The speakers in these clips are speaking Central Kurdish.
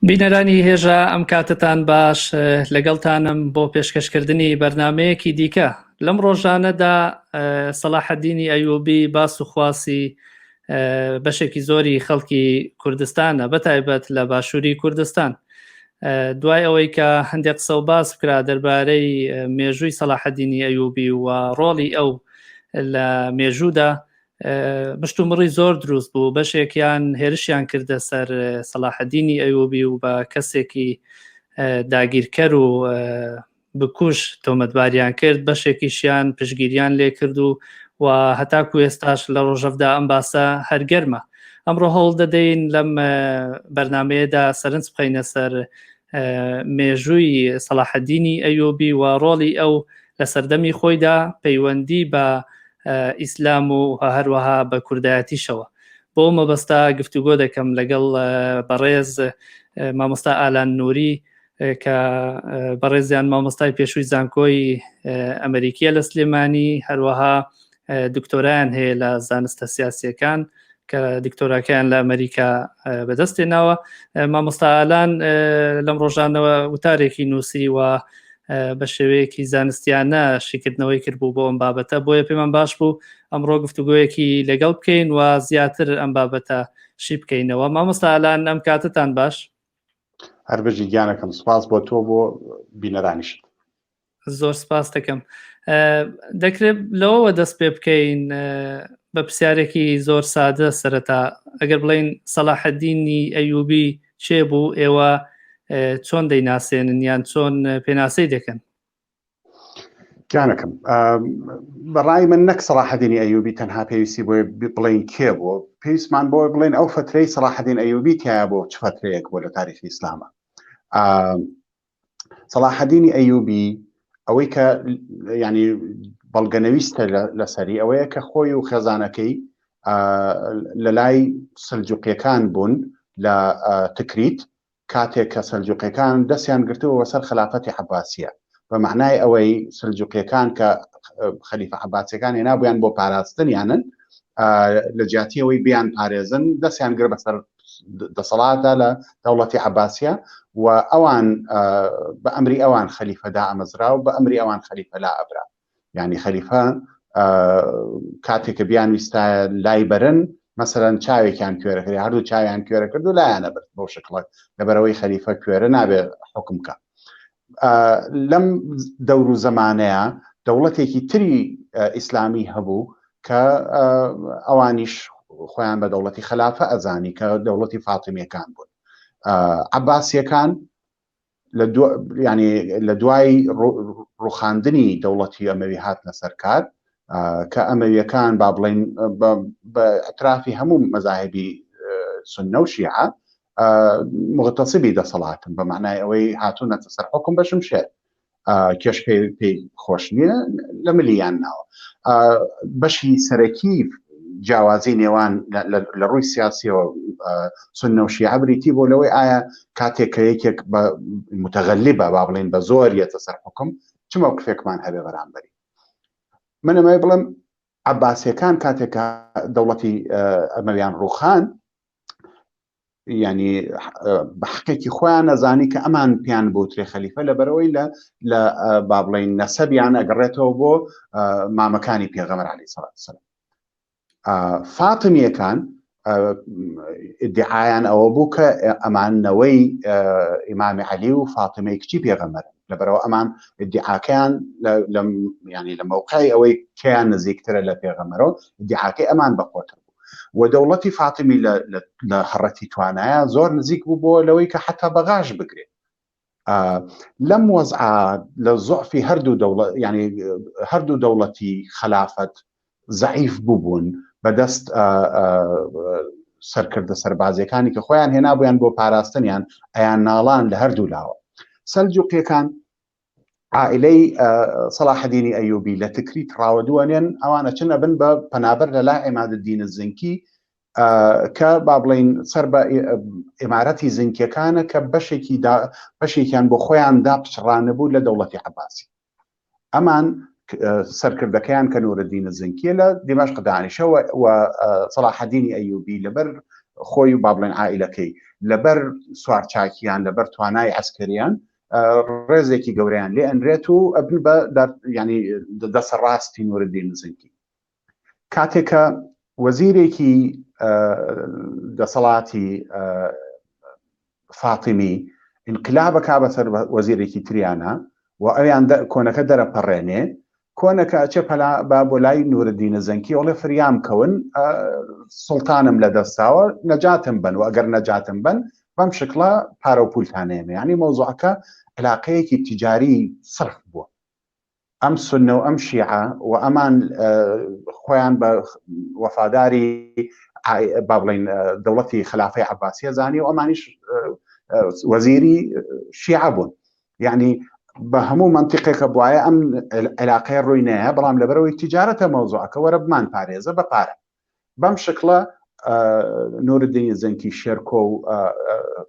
بینەرانی هێژا ئەم کاتتان باش لەگەڵتانم بۆ پێشکەشکردنی بەرنمەیەکی دیکە لەم ڕۆژانەدا سەلاحەدینی ئەیوبی باس و خواسی بەشێکی زۆری خەڵکی کوردستانە بەتایبەت لە باشووری کوردستان دوای ئەوەی کە هەندێک قسە و باس بکرا دەربارەی مێژووی سەلاحەدینی ئەیوبی و ڕۆڵی ئەو لە مێژوودا مشتومڕی زۆر دروست بوو بەشێکیان هێرشیان کردە سەر سەلاحەدینی ئەیوبی و بە کەسێکی داگیرکەر و بکوژ تۆمەتباریان کرد بەشێکیشیان پشگیریان لێکرد و و هەتاکو ئێستاش لە ڕۆژەڤدا ئەم باسە هەر گەرمە ئەمڕۆ هەوڵ دەدەین لەم بەرنمەیەدا سەرنج بخەینە سەر مێژووی سەلاحەدینی ئەیوبی و ڕۆڵی ئەو لە سەردەمی خۆیدا پەیوەندی بە ئیسلام و هەروەها بە کوردایەتیشەوە بۆ مەبەستا گفتوگۆ دەکەم لەگەڵ بەڕێز مامۆستا ئالان نووری کە بەڕێزیان مامۆستای پێشووی زانکۆی ئەمریکیە لە سلێمانی هەروەها دکتۆرایان هەیە لە زانستە سیاسیەکان کە دکتۆراکەیان لە ئەمریکا بەدەستێناوە مامۆستا ئالان لەم ڕۆژانەوە وتارێکی نووسی و بە شێوەیەکی زانستیانە شیکردنەوەی کرد بوو بۆ ئەم بابەتە بۆیە پێمان باش بوو ئەمڕۆ گفتوگۆیەکی لەگەڵ بکەین و زیاتر ئەم بابەتە شی بکەینەوە مامۆستا ئالان ئەم کاتتان باش هەر بژی گیانەکەم سپاس بۆ تۆ بۆ بینەرانیشت زۆر سپاس دەکەم دەکرێت لەوەوە دەست پێ بکەین بە پرسیارێکی زۆر سادە سەرەتا ئەگەر بڵین سەلاحەدینی ئەیوبی چێ بوو ئێوە چۆن دەیناسێنن یان چۆن پێناسەی دەکەن گیانەکەم بەڕای من نەک سەڵاحەدینی ئەیوبی تەنها پێویستی بۆ بڵین کێ بۆ پێویستمان بۆ بڵێن ئەو فترەی سەڵاحەدین ئەیوبی تایە بۆ چ فترەیەک بۆ لە تاریخی ئیسلامە سەڵاحەدینی ئەیوبی ئەوەی کە ینی بەڵگەنەویستە لەسەری ئەوەیە کە خۆی و خێزانەکەی لە لای سەلجوقیەکان بوون لە تکریت کاتێک کە سەلجوقیەکان دەستیان گرتبووە سەر خەلافەتی عەباسیە بە مەعنای ئەوەی سەلجوقیەکان کە خەلیفە عەباسیەکان هێنابوویان بۆ پاراستنیانن لە جیاتی ئەوەی بیان پارێزن دەستیان گر بەسەر دەسەڵاتدا لە دەوڵەتی عەباسیە و ئەوان بە ئەمری ئەوان خەلیفە دامەزرا و بە ئەمری ئەوان خەلیفە لا ئەبرا یعنی خەلیفە کاتێک کە بیان ویستایە لای بەرن مەسەرەن چاوێکیان کوێرە کرد هەردوو چاویان کوێرە کرد و لایەنە برد بەو شکڵە لەبەرەوەی خەلیفە کوێرە نابێ حکم کە لەم دەور و زەمانەیە دەوڵەتێکی تری ئیسلامی هەبوو کە ئەوانیش خۆیان بە دەوڵەتی خەلافە ئەزانی کە دەوڵەتی فاتمیەکان بوون عباسیەکان لە ینی لە دوای ڕوخاندنی دەوڵەتی ئەمەوی هاتنە سەر کار کە ئەمەویەکان با بڵین بە ئەترافی هەموو مەزاهبی سنە و شیعە مغتەسبی دەسەڵاتن بە معنای ئەوەی هاتوونەتە سەر حکم بە شمشێر کێش پێ پێی خۆش نییە لە ملیان ناوە بەشی سەرەکی جیاوازی نێوان لە ڕووی سیاسیەوە سنە و شیعە بریتی بۆ لەوەی ئایا کاتێک کە یەکێک بە متەغەلیبە با بڵین بە زۆر یەتە سەر حکم چ مەوقفێکمان هەبێ بەرامبەری من ئەمەوێ بڵێم عەباسیەکان کاتێک کە دەوڵەتی ئەمەویان ڕوخان ینی بە حقێکی خۆیان نەزانی کە ئەمان پیان بوترێ خەلیفە لە بەرەوەی لە لە با بڵین نەسەبیان ئەگەڕێتەوە بۆ مامەکانی پێغەمبەر عەلەیهی سەڵات وسەلام فاتمیەکان ئیدعایان ئەوە بوو کە ئەمان نەوەی ئیمامی عەلی و فاتمەی کچی پێغەمبەر لەبەرەوە ئەمان ئیدعاکەیان ینی لە مەوقعی ئەوەی کەیان نزیکترە لە پێغەمبەرەوە ئیدعاکەی ئەمان بەقوەتر بوو و دەوڵەتی فاتمی لە هەڕەتی توانایە زۆر نزیک بوو بۆ لەوەی کە حتا بەغاش بگرێت لەم وەزعە لە زۆفی هەردوو دەوڵەت ینی هەردوو دەوڵەتی خەلافەت زەعیف بووبوون بەدەست سەرکردە سەربازیەکانی کە خۆیان هێنابوویان بۆ پاراستنیان ئەیان ناڵان لە هەردوو لاوە سەلجوقیەکان عائلەی سەڵاحەدینی ئەیوبی لە تکریت ڕاوەدووەنێن ئەوانە چن ئەبن بە پەنابەر لە لای عیمادالدین زنکی کە با بڵین سەر بە ئیمارەتی زنکیەکانە کە بەشێکی بەشێکیان بۆ خۆیان دا پچڕانەبوو لە دەوڵەتی عەباسی ئەمان. سەرکردەکەیان کە نورەدینە زنکیە لە دیمەشق دانیشە و سەڵاحەدینی ئەیوبی لەبەر خۆی و با بڵێن عائلەکەی لەبەر سوارچاکیان لەبەر توانای عسکەریان ڕێزێکی گەورەیان لێ ئەنرێت و ئەبن بە ینی دەسە ڕاستی نورەدین زنکی کاتێکە وەزیرێکی دەسەڵاتی فاتیمی ئینقلابەکا بەسەر وەزیرێکی تریانە و ئەویان کۆنەکە دەرەپەڕێنێ کۆنەکە ئەچێ پەلا با بۆ لای نورەدینە زەنکی ئەڵێ فریام کەون سوڵتانم لە دەستاوە نەجاتم بن و ئەگەر نەجاتم بن بەم شکڵە پارە و پولتانێمە ینی مەوزوعەکە علاقەیەکی تجاری صرف بووە ئەم سوننە و ئەم شیعە و ئەمان خۆیان بە وەفاداری با بڵین دەوڵەتی خلافەی عباسیە زانی و ئەمانیش وەزیری شیعە بوون یعنی بە هەموو منطقێکە بواە ئەم علاقەیە ڕووی نایە بەڵام لەبەرەوەی تجارەتە مەوزوعەکە وەرە بمان پارێزە بە پارە بەم شکڵە نوردینی زەنکی شێرکۆ و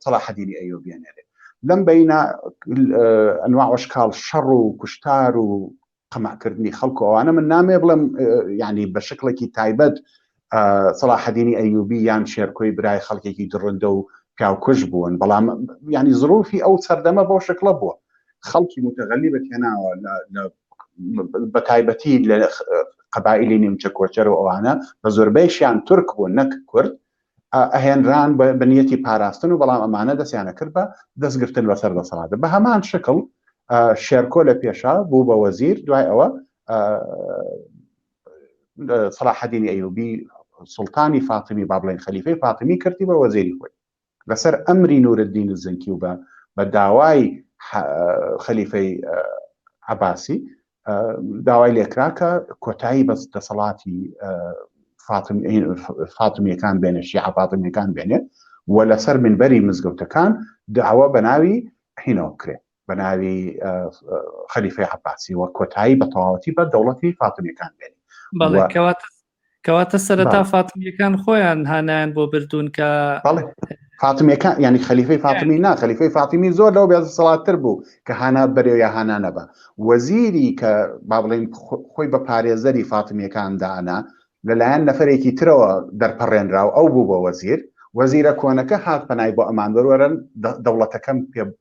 سەڵاحەدینی ئەیوبیە نێرێ لەم بینە ئەنواع وەشکاڵ شەڕ و کوشتار و قەماکردنی خەڵک و ئەوانە من نامێ بڵێم ینی بە شکڵێکی تایبەت سەڵاحەدینی ئەیوبی یان شێرکۆی برای خەڵکێکی دڕندە و پیاوکوژ بوون بەڵام ینی زروفی ئەو سەردەمە بەو شکڵە بووە خەڵکی متەغەلی بەتێناوە لە بە تایبەتی لە قەبائلی نیمچە کۆچەر و ئەوانە بە زۆربەیشیان تورک بوون نەک کورد ئەهێنران بە نیەتی پاراستن و بەڵام ئەمانە دەستیانە کرد بە دەستگرتن بەسەر دەسەڵاتە بە هەمان شکڵ شێرکۆ لە پێشا بوو بە وەزیر دوای ئەوە سەڵاحەدینی ئەیوبی سوڵتانی فاتمی با بڵێن خەلیفەی فاتمی کردی بە وەزیری خۆی لەسەر ئەمری نورالدین الزنکی و بە داوای خەلیفەی عەباسی داوای لێکرا کە کۆتایی بەس دەسەڵاتی فاتمیەکان بێنێ شیعە فاتمیەکان بێنێ و لەسەر منبەری مزگەوتەکان داوا بە ناوی هینەوە بکرێ بە ناوی خەلیفەی عەباسی و کۆتایی بە تەواوەتی بە دەوڵەتی فاتمیەکان بێنێ بەڵێ کەواتە کەواتە سەرەتا فاتمیەکان خۆیان هانایان بۆ بردوون کە فاتمیەکان ینی خەلیفەی فاتمی نا خەلیفەی فاتمی زۆر لەو بێدەسەڵاتتر بوو کە هانا بەرێ یا هانا نەبە وەزیری کە با بڵێن خۆی بە پارێزەری فاتمیەکان دانا لەلایەن نەفرێکی ترەوە دەرپەڕێنرا و ئەو بوو بە وەزیر وەزیرە کۆنەکە هات پەنای بۆ ئەمان بەروەرن دەوڵەتەکەم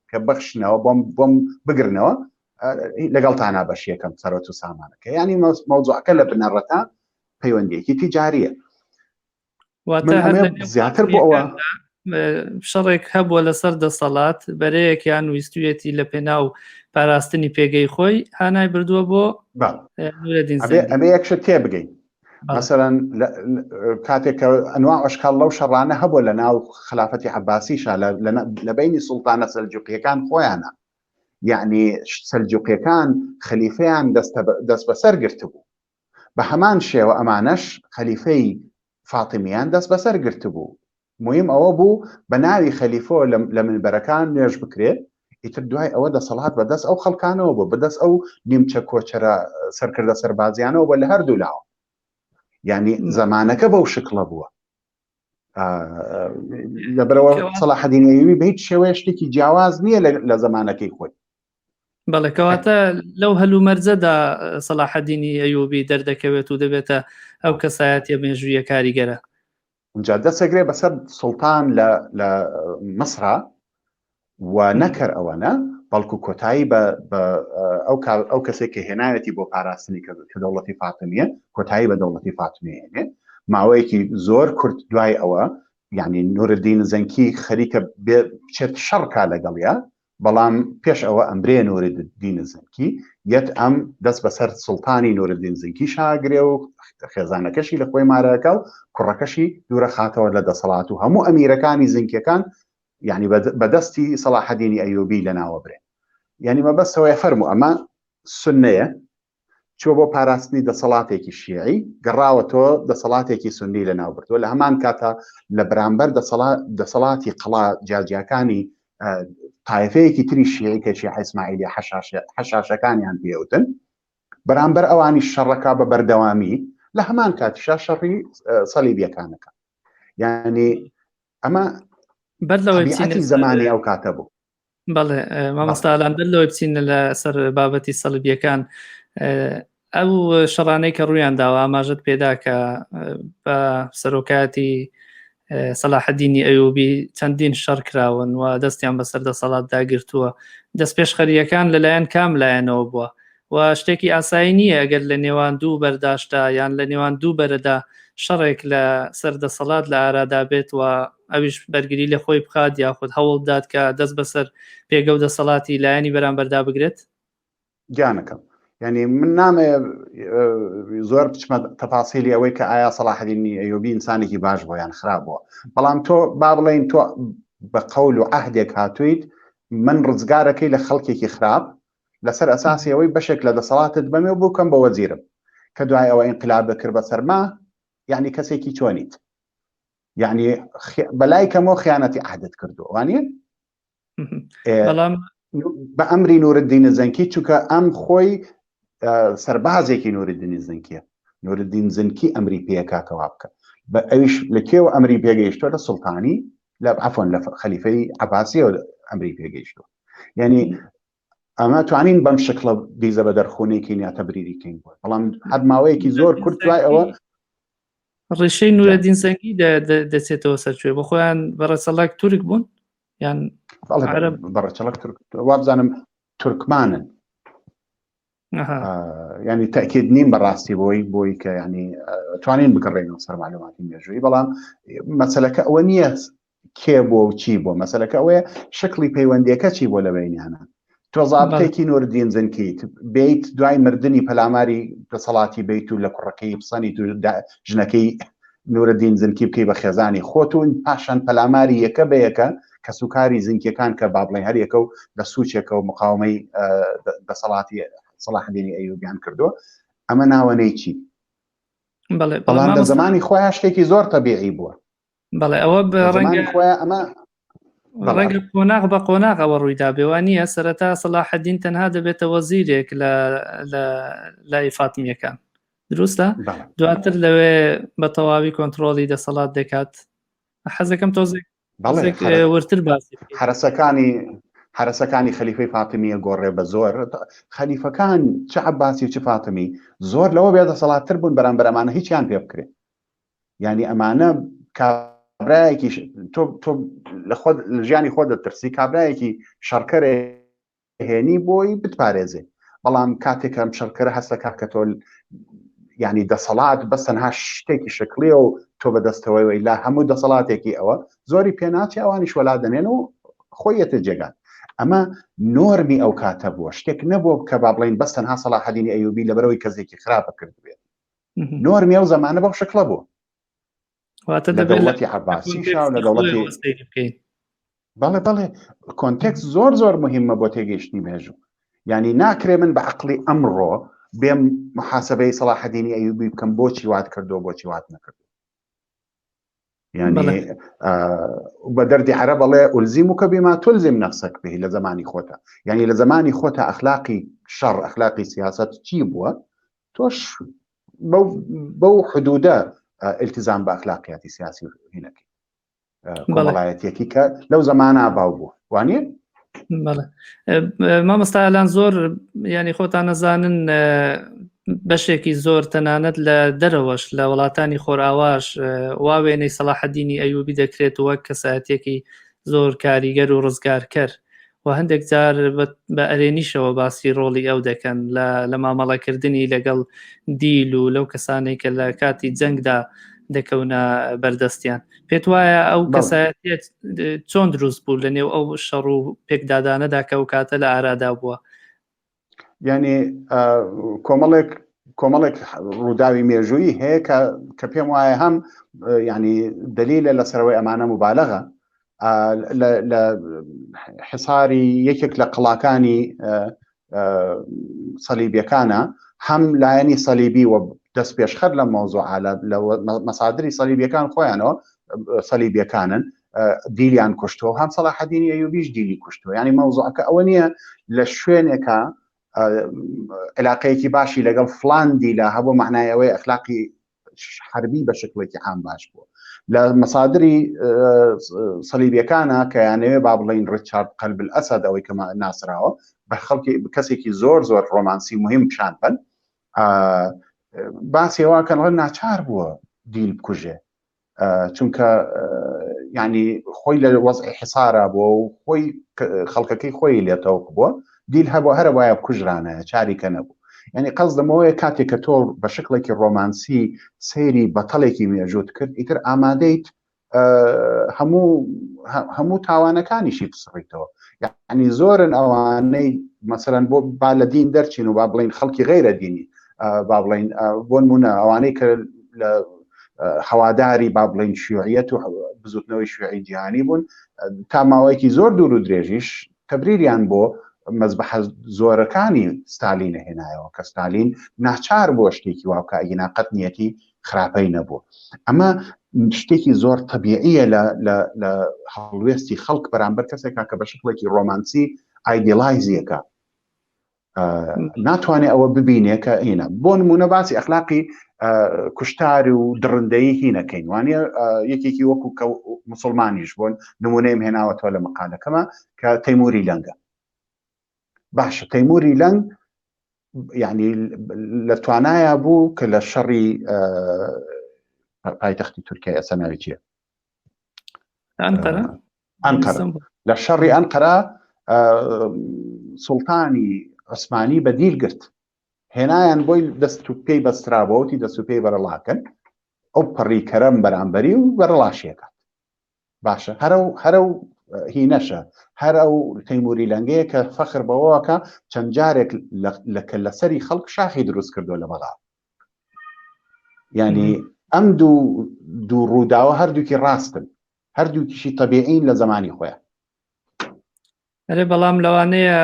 پێ بەخشنەوە بۆم بۆم بگرنەوە لەگەڵتانا بەشیەکەم سەرۆت و سامانەکە ینی مەوزوعەکە لە بنەڕەتە پەیوەندیەکی تیجاریە زیاتر بۆ ئەوە شەڕێک هەبووە لەسەر دەسەڵات بەرەیەکیان ویستویەتی لە پێناو پاراستنی پێگەی خۆی هانای بردووە بۆ ئەمە یەکشە تێ بگەین مەسەرەن کاتێک کە ئەنوا ئەشکال لەو شەڕانە هەبوو لە ناو خلافەتی عباسیشا لە بینی سوڵتانە سەلجوقیەکان خۆیانە یعنی سەلجوقیەکان خەلیفەیان دەست بەسەر گرتبوو بە هەمان شێوە ئەمانەش خەلیفەی فاتمیان دەست بەسەر گرتبوو مویم ئەوە بوو بە ناوی خەلیفەوە لە منبەرەکان نوێژ بکرێ ئیتر دوای ئەوە دەسەڵات بەدەست ئەو خەڵکانەوە بوو بەدەست ئەو نیمچە کۆچەرە سەرکردە سەربازیانەوە بە لە هەردوو لاوە یعنی زمانەکە بەو شکڵە بووە لەبەرەوە سەڵاحەدین ئەیوبی بە هیچ شێوەیە شتێکی جیاواز نییە لە زمانەکەی خۆی بەڵێ کەواتە لەو هەلومەرجەدا سەلاحەدینی ئەیوبی دەردەکەوێت و دەبێتە ئەو کەسایەتیە مێژوویە کاریگەرە. ئینجا دەسەگرێ بەسەر سوڵتان لە لە مصرا و نەکەر ئەوەنە بەڵکو کۆتایی بە ئەو ئەو کەسێک کە هێناوێتی بۆ پاراستنی کە دەوڵەتی فاتمیە کۆتایی بە دەوڵەتی فاتمیە هێنێ ماوەیەکی زۆر کورت دوای ئەوە یعنی نورالدین زەنکی خەریکە بچێت شەڕکا لەگەڵیا بەڵام پێش ئەوە ئەمرێ نورالدین زەنکی یەت ئەم دەست بەسەر سوڵتانی نورالدین زەنکی شاگرێ و خێزانەکەشی لە خۆی مارەکە و کوڕەکەشی دوورە خاتەوە لە دەسەڵات و هەموو ئەمیرەکانی زنکیەکان یعنی بەدەستی سەڵاحەدینی ئەیوبی لەناوە برێن یعنی مەبەستەوەی فەرمو ئەمە سنەیە چووە بۆ پاراستنی دەسەڵاتێکی شیعی، گەڕاوەتەوە دەسەڵاتێکی سوننی لەناوبردووە، لە هەمان کاتا لە بەرامبەر دەسەڵاتی قەڵا جیاجیاکانی تایفەیەکی تری شیعی کە شیعە ئیسماعیلیە حەشاشەکانیان پێوتن، بەرامبەر ئەوانی شەڕەکە بە بەردەوامی، لە هەمان کاتیشا شەڕی سەلیبیەکانەکە. یعنی ئەمە بەر لەوەی زمانی ئەو کاتە بوو. بەڵێ مامۆستالان بەر لەوەی بچین لە سەر بابەتی سەلبیەکان. ئەو شەڕانەی کە ڕوویان داوە ئاماژەت پێدا کە بە سەرۆکایەتی سەلاحەدینی ئەیوبی چەندین شەڕ کراون و دەستیان بەسەر دەسەڵاتدا گرتووە دەستپێشخەرییەکان لەلایەن کام لایەنەوە بووە و شتێکی ئاسایی نییە ئەگەر لە نێوان دوو بەرداشدا یان لە نێوان دوو بەرەدا شەڕێک لە سەر دەسەڵات لە ئارادا بێت و ئەویش بەرگری لە خۆی بخات یاخود هەوڵ بدات کە دەست بەسەر پێگە و دەسەڵاتی لایەنی بەرامبەردا بگرێت؟ گیانەکەم یعنی من نامێ زۆر بچمە تەفاسیلی ئەوەی کە ئایا سەڵاحدینی ئەیوبی ئینسانێکی باش بۆ یان خراپ بووە بەڵام تۆ با بڵێین تۆ بە قەول و عهدێک هاتوویت من ڕزگارەکەی لە خەڵکێکی خراپ لەسەر ئەساسی ئەوەی بەشێک لە دەسەڵاتت بەمێ و بکەم بە وەزیرم کە دوای ئەوە ئینقلاب بکرد بە سەرما یعنی کەسێکی چۆنیت یعنی بەلای کەمەوە خیانەتی عهدت کردووە وانە بەڵام بە ئەمری نوردینە زەنکی چونکە ئەم خۆی سەربازێکی نوردینی زەنکیە نوردین زنکی ئەمری پێکاکەوا بکە بە ئەویش لە کێوە ئەمری پێگەیشتوە لە سوڵتانی لە عفۆن لە خەلیفەی عباسیەوە ئەمری پێگەیشتوە یعنی ئەمە توانین بەم شکڵە دیزە بە دەرخونێکی یا تەبریری کەین بووە بەڵام هەر ماوەیەکی زۆر کورت دوای ئەوە ڕیشەی نورەدین زەنگی دەچێتەوە سەرچێ بۆ خۆیان بەڕەچەڵک تورک بوون یان بەڕەچەڵک تورک وابزانم تورکمانن ینی تاکید نیم بەڕاستی بۆی بۆی کە ینی توانین بگەڕێنەوە سەر معلوماتی مێژووی بەڵام مەسلەکە ئەوە نییە کێ بووە و چی بووە مەسەلەکە ئەوەیە شکڵی پەیوەندیەکە چی بۆ لە بینیانە تۆ زابتێکی نوردین زنکیت بیت دوای مردنی پەلاماری دەسەڵاتی بیت و لە کوڕەکەی بسەنیت و ژنەکەی نورەدین زنکی بکەی بە خێزانی خۆت و پاشان پەلاماری یەکە بە یەکە کەسوکاری زنکیەکان کە با بڵێن هەر یەکە و لە سوچێکە و مقاومەی دەسەڵاتی سەڵاحدینی ئەیوبیان کردووە ئەمە ناوەنەی چی بەڵام لە زمانی خۆیان شتێکی زۆر تەبیعی بووە بەڵێ ئەوە ڕەنگە خۆیان ئەمە ڕەنگە قۆناغ بە قۆناغ ئەوە ڕوویدا بێوان نییە سەرەتا سەلاحەدین تەنها دەبێتە وەزیرێک لە لای فاتمیەکان دروستە دواتر لەوێ بە تەواوی کۆنتترۆلی دەسەڵات دەکات حەزەکەم تۆزێک ورتر باسی حرەسەکانی حرەسەکانی خەلیفەی فاتمیە گۆڕێ بە زۆر خەلیفەکان چ عباسی و چ فاتمی زۆر لەوە بێ دەسەڵاتتر بوون بەرامبەر ئەمانە هیچیان پێ بکرێت یعنی ئەمانە کابرایەکی تۆ تۆ لە خۆت لە ژیانی خۆت دەترسی کابرایەکی شەڕکەرێ هێنی بۆی بتپارێزێ بەڵام کاتێک ئەم شەڕکەرە هەستەکە کە تۆ یعنی دەسەڵات بەس تەنها شتێکی شکلیە و تۆ بەدەستەوەی لا هەموو دەسەڵاتێکی ئەوە زۆری پێناچێ ئەوانیش وەلا دەنێن و خۆیەتە جێگات ئەمە نۆرمی ئەو کاتە بووە شتێک نەبووە کە با بڵین بەس تەنها سەڵاحەدینی ئەیوبی لەبەرەوەی کەسێکی خراپە کردبێت نۆرمی ئەو زەمانە بەو شکڵە بوو واتە لە دەوڵەتی عەباسی شا و لە دەوڵەتی بەڵێ بەڵێ context زۆر زۆر مهمە بۆ تێگەیشتنی مێژوو یعنی ناکرێ من بە عقلی ئەمڕۆ بێم محاسبەی سەڵاحەدینی ئەیوبی بکەم بۆچی وات کردو بۆچی وات نەکردو یعنی بە دەردی عەرەب ئەڵێ ألزمك بما تلزم نفسك به لە زمانی خۆتە یعنی لە زمانی خۆتە ئەخلاقی شەڕ ئەخلاقی سیاست چی بووە تۆش بەو حدودە التزام بە ئەخلاقیاتی سیاسی هینەکەی کۆمەڵایەتیەکی کە لەو زەمانە باو بوو وانە مامۆستا ئالان زۆر ینی خۆتان نەزانن بەشێکی زۆر تەنانەت لە دەرەوەش لە وڵاتانی خۆراواش وا وێنەی سەڵاحەدینی ئەیوبی دەکرێت وەک کەسایەتێکی زۆر کاریگەر و ڕزگارکەر و هەندێک جار بە ئەرێنیشەوە باسی ڕۆڵی ئەو دەکەن لە مامەڵەکردنی لەگەڵ دیل و لەو کەسانەی کە لە کاتی جەنگدا دەکەونە بەردەستیان پێت وایە ئەو کەسایەتیە چۆن دروست بوو لە نێو ئەو شەڕ و پێکدادانەدا کە ئەو کاتە لە ئارادا بووە یعنی کۆمەڵێک کۆمەڵێک ڕووداوی مێژوویی هەیە کە کە پێم وایە هەم ینی دلیلە لەسەرەوەی ئەمانە مبالغە لە حساری یەکێک لە قڵاکانی سەلیبیەکانە هەم لایەنی سەلیبی و دەست پێشخەر لە مەوزوع لە مەسادری سەلیبیەکان خۆیانەوە سەلیبیەکانن دیلیان کوشتووە هەم سەڵاحەدینی ئەیوبیش دیلی کوشتووە ینی مەوزوعەکە ئەوە نییە لە شوێنێکە علاقەیەکی باشی لەگەڵ فلان دیلا هەبوو معنای ئەوەی ئەخلاقی حربی بە شکڵێکی عام باش بووە لە مەسادری سەلیبیەکانە کە یانەوێ با بڵین ڕیچارد قەلب ئەسەد ئەوەی کە ناسراوە بە خەڵکی کەسێکی زۆر زۆر ڕۆمانسی مهم پیشان بن. باسی واکەن ڕە ناچار بووە دیل بکوژێ چونکە ینی خۆی لە وەزعی حسارا بووە و خۆی خەڵکەکەی خۆی لێتەوە بووە دیل هەبوو هەرە وایە کوژرانە چاری کە نەبوو ینی قەزدەمەوەیە کاتێک کە تۆ بە شکڵێکی ڕۆمانسی سەیری بەتەڵێکی مێژووت کرد ئیتر ئامادەیت هەموو هەموو تاوانەکانیشی بسڕیتەوە یعنی زۆرن ئەوانەی مەسەرەن بۆ با لە دین دەرچین و با بڵین خەڵکی غیرە دینی با بڵین بۆن مونە ئەوانەی کە لە هەواداری با بڵین شیوعیەت و بزوتنەوەی شیوعی جیهانی بوون تا ماوەیەکی زۆر دوور و درێژیش تەبریریان بۆ مەزبەحە زۆرەکانی ستالین هێنایەوە کە ستالین ناچار بووە شتێکی وا بکا ئەگینا قەت نیەتی خراپەی نەبوو ئەمە شتێکی زۆر تەبیعیە لە لە لە هەڵوێستی خەڵک بەرامبەر کەسێکا کە بە شکڵێکی ڕۆمانسی ئایدیڵایزیەکە ناتوانێت ئەوە ببینێ کە هینە بۆ نمونە باسی ئەخلاقی کوشتار و دڕندەیی هینەکەین وانە یەکێکی وەکو کە مسلمانیش بوون نمونەیم هێناوەتەوە لە مقالەکەمە کە تەیموری لەنگە باشە تەیموری لەنگ یعنی لە توانایە بوو کە لە شەڕی پایتەختی تورکیا ئێستا ناوی چییە ئەنقەرە ئەنقەرە لە شەڕی ئەنقەرە سوڵتانی عوسمانی بە دیل گرت هێنایان بۆی دەست و پێی بەسترابەوەتی دەست و پێی بەرەڵاکەن ئەو پەڕی کەرەم بەرامبەری و بەرەڵاشیەکات باشە هەرە و هەرە و هینەشە هەر ئەو تەیموری لەنگەیە کە فەخر بەوەکە چەند جارێک لە کە لەسەری خەڵک شاخی دروست کردو لە بەغا یعنی ئەم دوو دوو ڕووداوە هەردووکی ڕاستن هەردووکیشی تەبیعین لە زمانی خۆیان. ئەرێ بەڵام لەوانەیە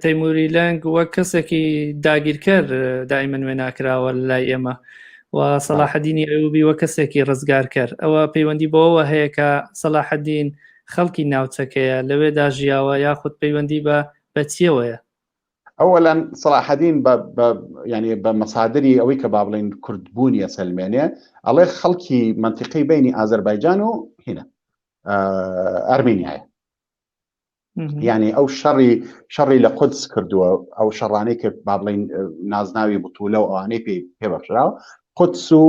تەیموری لەنگ وەک کەسێکی داگیرکەر دائیمەن وێناکراوە لای ئێمە و سەلاحەدینی ئەیوبی وەک کەسێکی ڕزگارکەر ئەوە پەیوەندی بەوەوە هەیە کە سەلاحەدین خەڵکی ناوچەکەیە لەوێدا ژیاوە یاخود پەیوەندی بە بەچیەوەیە ئەوەلەن سەلاحەدین بە ینی بە مەسادری ئەوەی کە با بڵین کوردبوونیە سەلمێنێ ئەڵێ خەڵکی منتیقی بینی ئازەربایجان و هینە ئەرمینیایە یعنی ئەو شەڕی شەڕی لە قودس کردووە ئەو شەڕانەی کە با بڵین نازناوی بتولە و ئەوانەی پێ پێبەخشراوە قودس و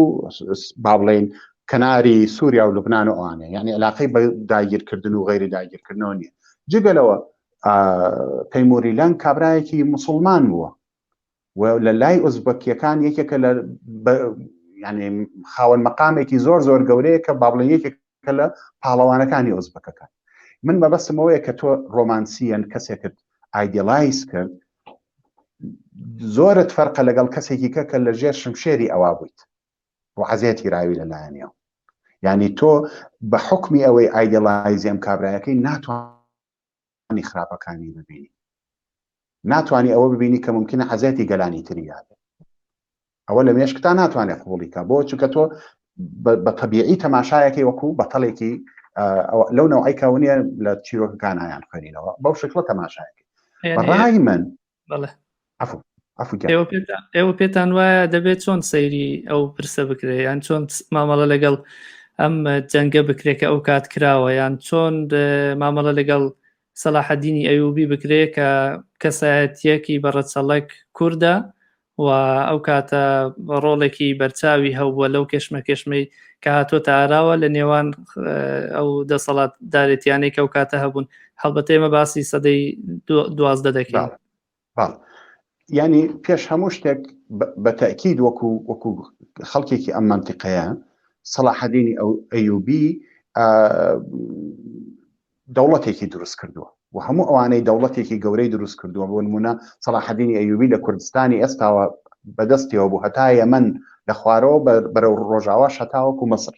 با بڵین کەناری سووریا و لوبناان و ئەوانە یعنی علاقەی بە داگیرکردن و غیری داگیرکردنەوە نییە جگە لەوە تەیموری لەنگ کابرایەکی مسلمان بووە و لە لای ئۆزبەکیەکان یەکێکە لە ینی خاوەن مەقامێکی زۆر زۆر گەورەیە کە با بڵێن یەکێکە لە پاڵەوانەکانی ئۆزبەکەکان من مەبەستمەوەیە کە تۆ ڕۆمانسیەن کەسێکت ئایدیڵایز کرد زۆرت فەرقە لەگەڵ کەسێکی کە کە لە ژێر شمشێری ئەوە بوویت و عەزێتی راوی لەلایەنیەوە یعنی تۆ بە حکمی ئەوەی ئایدیڵایزی ئەم کابرایەکەی ناتوانانی خراپەکانی ببینی ناتوانانی ئەوە ببینی کە ممکنە عەزێتی گەلانی تری یابێ ئەوە لە مێشکتا ناتوانێت قوبڵی کە بۆ چونکە تۆ بە تەبیعی تەماشایەکەی وەکو بەتەڵێکی لەو نەوەی کەونیە لە چیرۆکەکانیان خوێنینەوە بەو شکڵە تەماشایەکەی بەڕای من ئێوە پێتان وایە دەبێت چۆن سەیری ئەو پرسە بکرێ یان چۆن مامەڵە لەگەڵ ئەم جەنگە بکرێت کە ئەو کات کراوە یان چۆن مامەڵە لەگەڵ سەلاحەدینی ئەیوبی بکرێ کە کەسایەتیەکی بەڕەچەڵەک کوردە و ئەو کاتە ڕۆڵێکی بەرچاوی هەبووە لەو کێشمەکێشمەی کە هاتۆتە ئاراوە لە نێوان ئەو دەسەڵات دارێتیانەی کە ئەو کاتە هەبوون هەڵبەتە ئێمە باسی سەدەی 12 دەکەین ینی پێش هەموو شتێک بە تەکید وەکو وەکو خەڵکێکی ئەم منتیقەیە سەڵاحەدینی ئەو ئەیوبی دەوڵەتێکی دروست کردووە و هەموو ئەوانەی دەوڵەتێکی گەورەی دروست کردووە بۆ نمونە سەڵاحەدینی ئەیوبی لە کوردستانی ئێستاوە بەدەستیەوە بوو هەتا یەمەن لە خوارەوە بەرەو ڕۆژاواش هەتاوەکو مەسر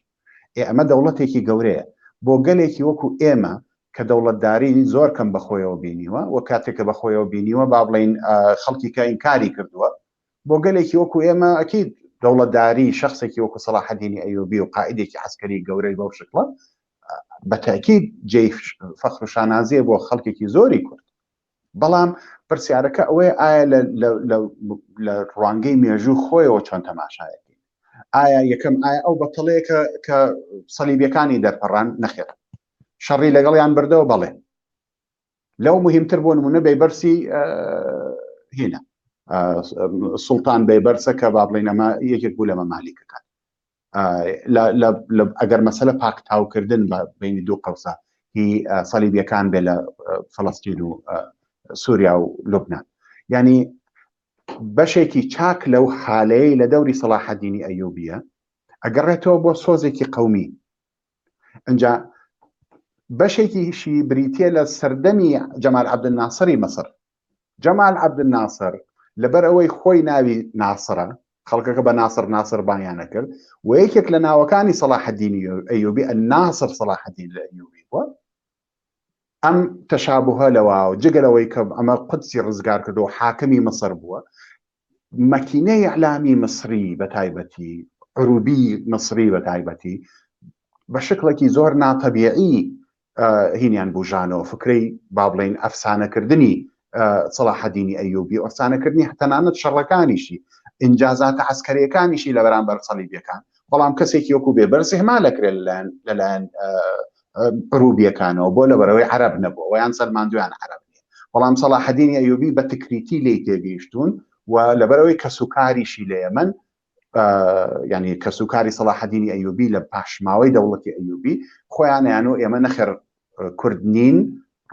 ئێ ئەمە دەوڵەتێکی گەورەیە بۆ گەلێکی وەکو ئێمە کە دەوڵەتداری زۆر کەم بەخۆیەوە بینیوە و کاتێک کە بەخۆیەوە بینیوە با بڵین خەڵکی کە ئینکاری کردووە بۆ گەلێکی وەکو ئێمە ئەکید دەوڵەتداری شخصێکی وەکو سەڵاحەدینی ئەیوبی و قائیدێکی عەسکەری گەورەی بەو شکڵە بە تاکید جێی فەخر و شانازیە بۆ خەڵکێکی زۆری کورد بەڵام پرسیارەکە ئەوەیە ئایا لە ڕوانگەی مێژوو خۆیەوە چۆن تەماشایەکەین ئایا یەکەم ئایا ئەو بەتەڵەیە کە کە سەلیبیەکانی دەرپەڕان نەخێر شەڕی لەگەڵیان بردەوە بەڵێ لەو مهمتر بۆ نمونە بەیبەرسی هینە. سوڵتان بەیبەرسە کە با بڵێین ئەمە یەکێک بوو لە مەمالیکەکان. ئەگەر مەسەلە پاکتاوکردن بە بینی دوو قەوسە هی سەلیبیەکان بێ لە فلستین و سووریا و لوبناان ینی بەشێکی چاک لەو حالەیە لە دەوری سەڵاحەدینی ئەیوبیە ئەگەڕێتەوە بۆ سۆزێکی قومی ئەجا بەشێکیشی بریتە لە سەردەمی جەمال عەبدولناسری مەسر جەمال عەبدولناسر لەبەر ئەوەی خۆی ناوی ناسرە خەڵکەکە بە ناسر ناسر بانیانە کرد و یەکێک لە ناوەکانی سەڵاحەدینی ئەیوبی الناصر سەڵاحەدین لە ئەیوبی بووە ئەم تەشابهە لەوە و جگە لەوەی کە ئەمە قودسی ڕزگار کردو و حاکمی مصر بووە مەکینەی ئیعلامی میسری بە تایبەتی عروبی میسری بە تایبەتی بە شکڵێکی زۆر ناتەبیعی هینیان بژانەوە فکرەی با بڵین ئەفسانەکردنی سەڵاحەدینی ئەیوبی و ئەفسانەکردنی تەنانەت شەڕەکانیشی ئینجازاتە عسکەریەکانیشی لە بەرامبەر سەلیبیەکان بەڵام کەسێکی وەکو بێبەرس هەما لەکرێت لەلایەن لەلایەن عروبیەکانەوە بۆ لەبەرەوەی عەرەب نەبووە ویان سەلماندویان عەرەب نیە بەڵام سەڵاحەدینی ئەیوبی بە تکریتی لێی تێگەیشتوون و لەبەرەوەی کەسوکاریشی لە یەمەن ینی کەسوکاری سەڵاحەدینی ئەیوبی لە پاشماوەی دەوڵەتی ئەیوبی خۆیانیان و ئێمە نەخێر کورد نین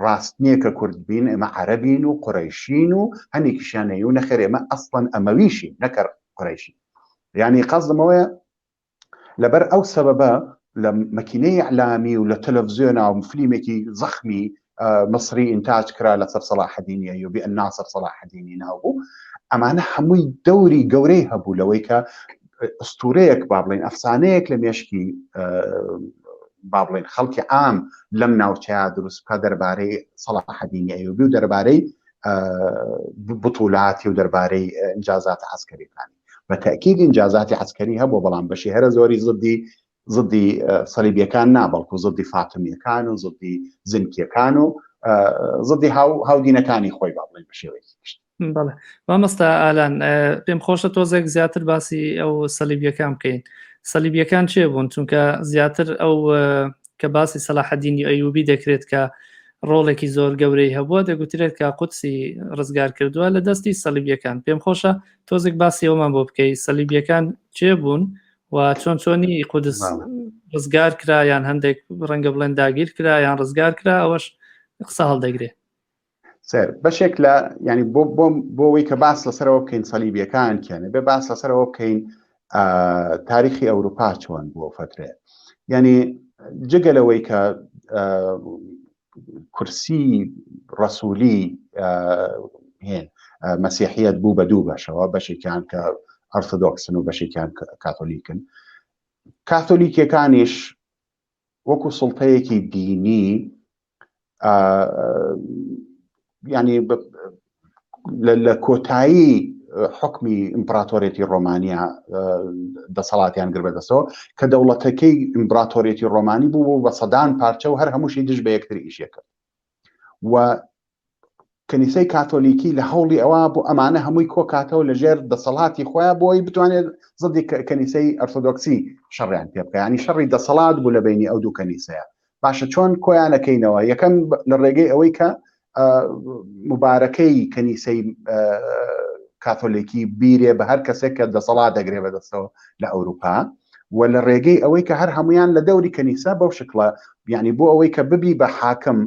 ڕاست نییە کە کورد بین ئێمە عەرەبین و قورەیشین و هەنێکیشیان و نەخێر ئێمە ئەسڵەن ئەمەویشین نەکەر قورەیشی یعنی قەزدمەوەیە لەبەر ئەو سەبەبە لە مەکینەی ئیعلامی و لە تەلەڤزیۆنا و فلیمێکی زەخمی مصری ئینتاج کرا لەسەر سەڵاحەدینی ئەیوبی الناصر سەڵاحەدینی ناو بوو ئەمانە هەمووی دەوری گەورەی هەبوو لەوەی کە ئوستورەیەک با بڵێن ئەفسانەیەک لە مێشکی با بڵێن خەڵکی عام لەم ناوچەیە دروست بکە دەربارەی سەڵاحەدینی ئەیوبی و دەربارەی بطولاتی و دەربارەی ئینجازات عسکەریەکانی بە تەئکید ئینجازاتی عەسکەری هەبووە بەڵام بەشی هەرە زۆری زدی زدی سەلیبیەکان نا بەڵکو زدی فاتمیەکان و زدی زنکیەکان و زدی هاو هاودینەکانی خۆی با بڵێن بە شێوەیەکی گشتی. بەڵێ مامۆستا ئالان پێم خۆشە تۆزێک زیاتر باسی ئەو سەلیبیەکان بکەین سەلیبیەکان چێ بوون چونکە زیاتر ئەو کە باسی سەلاحەدینی ئەیوبی دەکرێت کە ڕۆڵێکی زۆر گەورەی هەبووە دەگوترێت کە قودسی ڕزگار کردووە لە دەستی سەلیبیەکان پێم خۆشە تۆزێک باسی ئەومان بۆ بکەی سەلیبیەکان چێ بوون و چۆن چۆنی قودس ڕزگار کرا یان هەندێک ڕەنگە بڵێن داگیر کرا یان ڕزگار کرا ئەوەش قسە هەڵدەگرێ سەر بەشێک لە ینی بۆ بۆ بۆەوەی کە باس لەسەرەوە بکەین سەلیبیەکان کێنە بێ باس لەسەرەوە بکەین تاریخی ئەوروپا چۆن بووە فترێ یعنی جگە لەوەی کە کورسی ڕسوولی هێن مەسیحیت بوو بە دوو بەشەوە بەشێکیان کە ئەرثۆدۆکسن و بەشێکیان کاتۆلیکن کاتۆلیکەکانیش وەکو سڵتەیەکی دینی ینی لە کۆتایی حکمی ئیمپراتۆریەتی ڕۆمانیا دەسەڵاتیان گر بەدەستەوە کە دەوڵەتەکەی ئیمپراتۆریەتی ڕۆمانی بوو بوو بە سەدان پارچە و هەر هەمووشی دژ بە یەکتر ئیشێ کرد و کەنیسەی کاتۆلیکی لە هەوڵی ئەوە بۆ ئەمانە هەمووی کۆکاتەوە لە ژێر دەسەڵاتی خۆیان بۆی بتوانێت زدی کەنیسەی ئەرسۆدۆکسی شەڕیان پێ بکە ینی شەڕی دەسەڵات بوو لە بینی ئەو دوو کەنیسەیە باشە چۆن کۆیانەکەینەوە یەکەم لە ڕێگەی ئەوەی کە مبارەکەی کەنیسەی کاتۆلیکی بیرێ بە هەر کەسێک کە دەسەڵات دەگرێ بەدەستەوە لە ئەوروپا و لە ڕێگەی ئەوەی کە هەر هەمویان لە دەوری کەنیسە بەو شکڵە یعنی بۆ ئەوەی کە ببی بە حاکم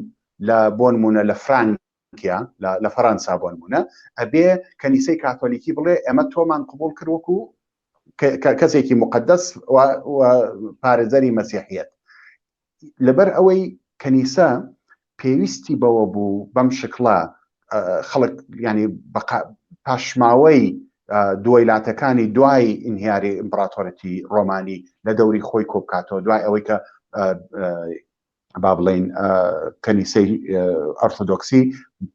لە بۆنمونە لە فرانکیا لە فەرەنسا بۆنمونە ئەبێ کەنیسەی کاتۆلیکی بڵێ ئێمە تۆمان قبول کرد وەکو کەسێکی مقدس و پارێزەری مەسیحیەت لەبەر ئەوەی کەنیسە پێویستی بەوە بوو بەم شکڵە خەڵک ینی پاشماوەی دووەیلاتەکانی دوای ئینهیاری ئیمپراتۆرەتی ڕۆمانی لە دەوری خۆی کۆبکاتەوە دوای ئەوەی کە با بڵین کەنیسەی ئەرثۆدۆکسی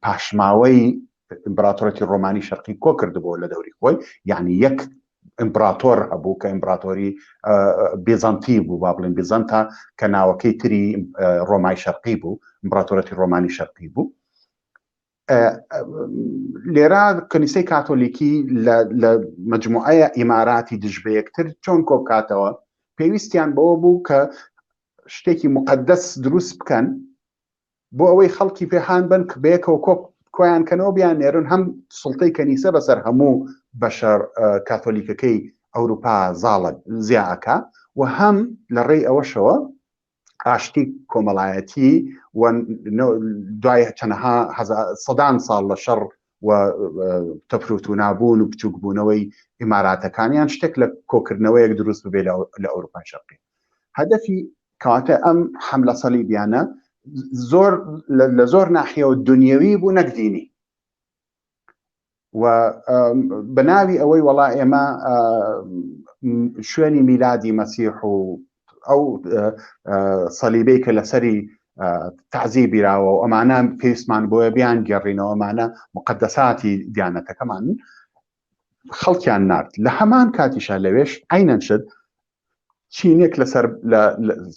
پاشماوەی ئیمپراتۆرەتی ڕۆمانی شەرقی کۆ کردبوو لە دەوری خۆی یعنی یەک ئیمپراتۆر هەبوو کە ئیمپراتۆری بیزانتی بوو با بڵێن بیزانتا کە ناوەکەی تری ڕۆمای شەرقی بوو ئیمپراتۆرەتی ڕۆمانی شەرقی بوو لێرە کەنیسەی کاتۆلیکی لە مجموعەیە ئیماراتی دژ بە یەکتر چۆن کۆبکاتەوە پێویستیان بەوە بوو کە شتێکی مقدس دروست بکەن بۆ ئەوەی خەڵکی پێهان بن کە بەیەکەوە کۆ کۆیان کەنەوە بیان نێرن هەم سڵتەی کەنیسە بەسەر هەموو بەشە کاتۆلیکەکەی ئەوروپا زاڵە زیاکە و هەم لە ڕێی ئەوەشەوە ئاشتی کۆمەڵایەتی و دوای چەنەها سەدان ساڵ لە شەڕ و تەفروتونابوون و بچووکبوونەوەی ئیماراتەکانیان شتێک لە کۆکردنەوەیەک دروست ببێ لە ئەوروپای شەرقی هەدەفی کەواتە ئەم حملە سەلیبیانە زۆر لە زۆر ناحیەوە دنیاوی بوو نەک دینی و بە ناوی ئەوەی وەڵا ئێمە شوێنی میلادی مەسیح و ئەو سەلیبەی کە لەسەری تعزی بیراوە و ئەمانە پێویستمان بۆیە بیان گێڕینەوە ئەمانە مقدساتی دیانەتەکەمان خەڵکیان نارد لە هەمان کاتیشا لەوێش عینەن شت چینێک لەسەر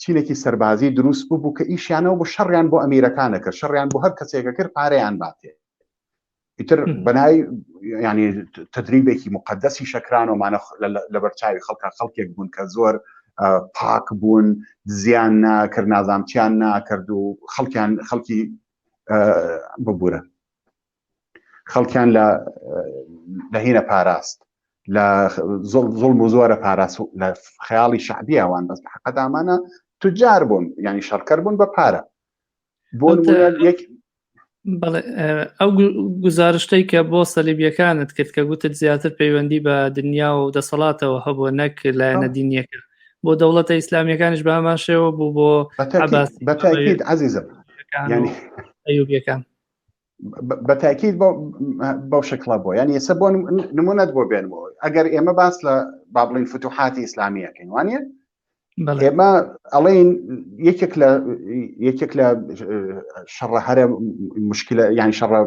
چینێکی سەربازی دروست بوو کە ئیشیانەوە بۆ شەڕیان بۆ ئەمیرەکانە کرد شەڕیان بۆ هەر کەسێکە کرد پارەیان باتێ ئیتر بەنای ینی تدریبێکی مقدەسی شەکرانەوەمانە لەبەرچاوی خەڵکە خەڵکێک بوون کە زۆر پاک بوون زیان ناکرد نازامچیان ناکرد و خەڵکیان خەڵکی ببوورە خەڵکیان لە لە هینە پاراست لە زوڵم و زۆرە پاراست لە خەیاڵی شعبی ئەوان بەس حقەدامانە تجار بوون ینی شەڕکەر بوون بە پارە بۆ یەک ئەو گزارشتەی کە بۆ سەلیبیەکانت کرد کە گوتت زیاتر پەیوەندی بە دنیا و دەسەڵاتەوە هەبووە نەک لایەنە دینیەکە بۆ دەوڵەتە ئیسلامیەکانیش بە هەمان شێوە بوو بۆ بەتاکید عزیزم ئەیوبیەکان بە تاکید بەو شکڵە بۆ یعنی ئێستا بۆ نمونەت بۆ بێنمەوە ئەگەر ئێمە باس لە با بڵین فتوحاتی ئیسلامیەکەین وانە ئێمە ئەڵێن یەکێک لە یەکێک لە شەڕە هەرە مشکلە یعنی شەڕە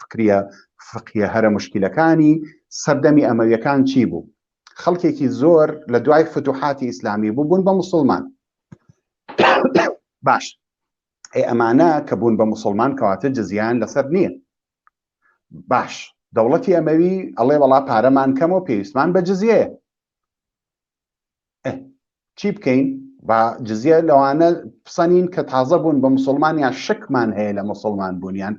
فکریە فقیە هەرە مشکلەکانی سەردەمی ئەمەویەکان چی بوو خەڵکێکی زۆر لە دوای فتوحاتی ئیسلامی بوو بوون بە مسلمان باش ئەی ئەمانە کە بوون بە مسلمان کەواتە جزیان لەسەر نییە باش دەوڵەتی ئەمەوی ئەڵێ وەڵا پارەمان کەمەوە پێویستمان بە جزیەیە چی بکەین با جزیە لەوانە پسەنین کە تازە بوون بە مسلمان یان شکمان هەیە لە مسلمان بوونیان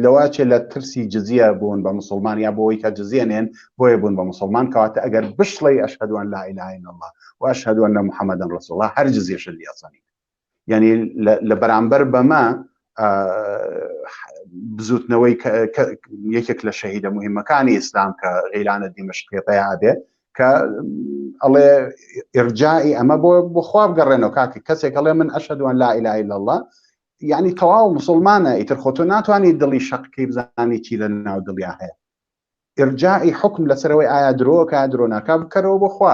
لەوە چێ لە ترسی جزیە بوون بە مسلمان یا بۆی کە جزیەنێن بۆیە بوون بە مسلمان کەواتە ئەگەر بشڵی ئەشهدوان لا إله إلا الله وأشهد أن محمدا رسول الله هەر جزیەشە لێ یعنی لە بەرامبەر بەمە بزوتنەوەی یەکێک لە شەهیدە مهمەکانی ئیسلام کە غیلانە دیمەشقی پیا بێ کە ئەڵێ ئرجائی ئەمە بۆ بۆخوا بگەڕێنەوە کاکی کەسێک ئەڵێ من ئەشهد أن لا إله إلا الله یعنی تەواو مسلمانە ئیتر خۆ تۆ ناتوانانی دڵی شەقکەی بزانی چی لە ناو دڵیا هەیە ئیرجاعی حوکم لەسەر ئەوەی ئایا درۆکە درۆ ناکا بکەرەوە بۆ خوا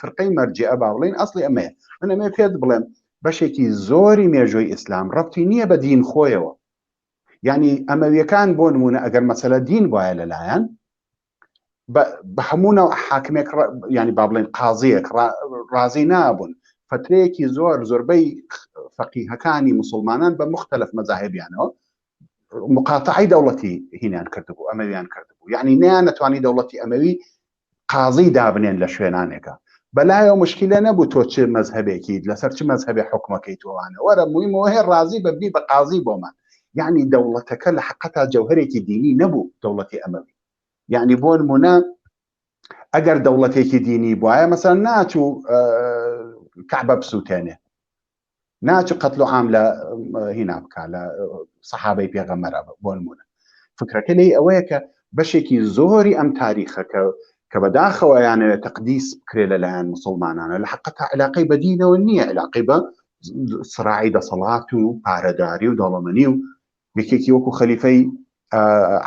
فرقەی مەرجیعە با بڵێین ئەسڵی ئەمەیە من ئەمێ پێت بڵێم بەشێکی زۆری مێژووی ئیسلام ڕەبتی نییە بە دین خۆیەوە یعنی ئەمەویەکان بۆ نمونە ئەگەر مەسەلە دین وایە لەلایەن بە هەموو ناو حاکمێک ینی با بڵێن قازیەک ڕازی نابوون فترەیەکی زۆر زۆربەی فەقیهەکانی مسلمانان بە مختلف مەزاهبیانەوە مقاتعی دەوڵەتی هینیان کردبوو ئەمەویان کردبوو یعنی نیان نەتوانی دەوڵەتی ئەمەوی قازی دابنێن لە شوێنانێکە بەلایەوە مشکلە نەبوو تۆ چ مەزهبێکیت لەسەر چ مەزهبێ حکومەکەی تۆوانە وەرە مویمەوە هەیە ڕازی بە بی بە قازی بۆمان یعنی دەوڵەتەکە لە حقەتا جەوهرێکی دینی نەبوو دەوڵەتی ئەمەوی یعنی بۆ نمونە ئەگەر دەوڵەتێکی دینی بواە مەسەن ناچوو کەعبە بسووتێنێ ناچ قەتل و عام لە هینا بکا لە سەحابەی پێغەمبەرە بۆ نمونە فکرەکە لێی ئەوەیە کە بەشێکی زۆری ئەم تاریخە کە کە بەداخەوە یانەوێت تەقدیس بکرێ لەلایەن مسلمانانە لە حقەتا علاقەی بە دینەوە نییە علاقەی بە سراعی دەسەڵات و پارەداری و دەوڵەمەنی و یەکێکی وەکو خەلیفەی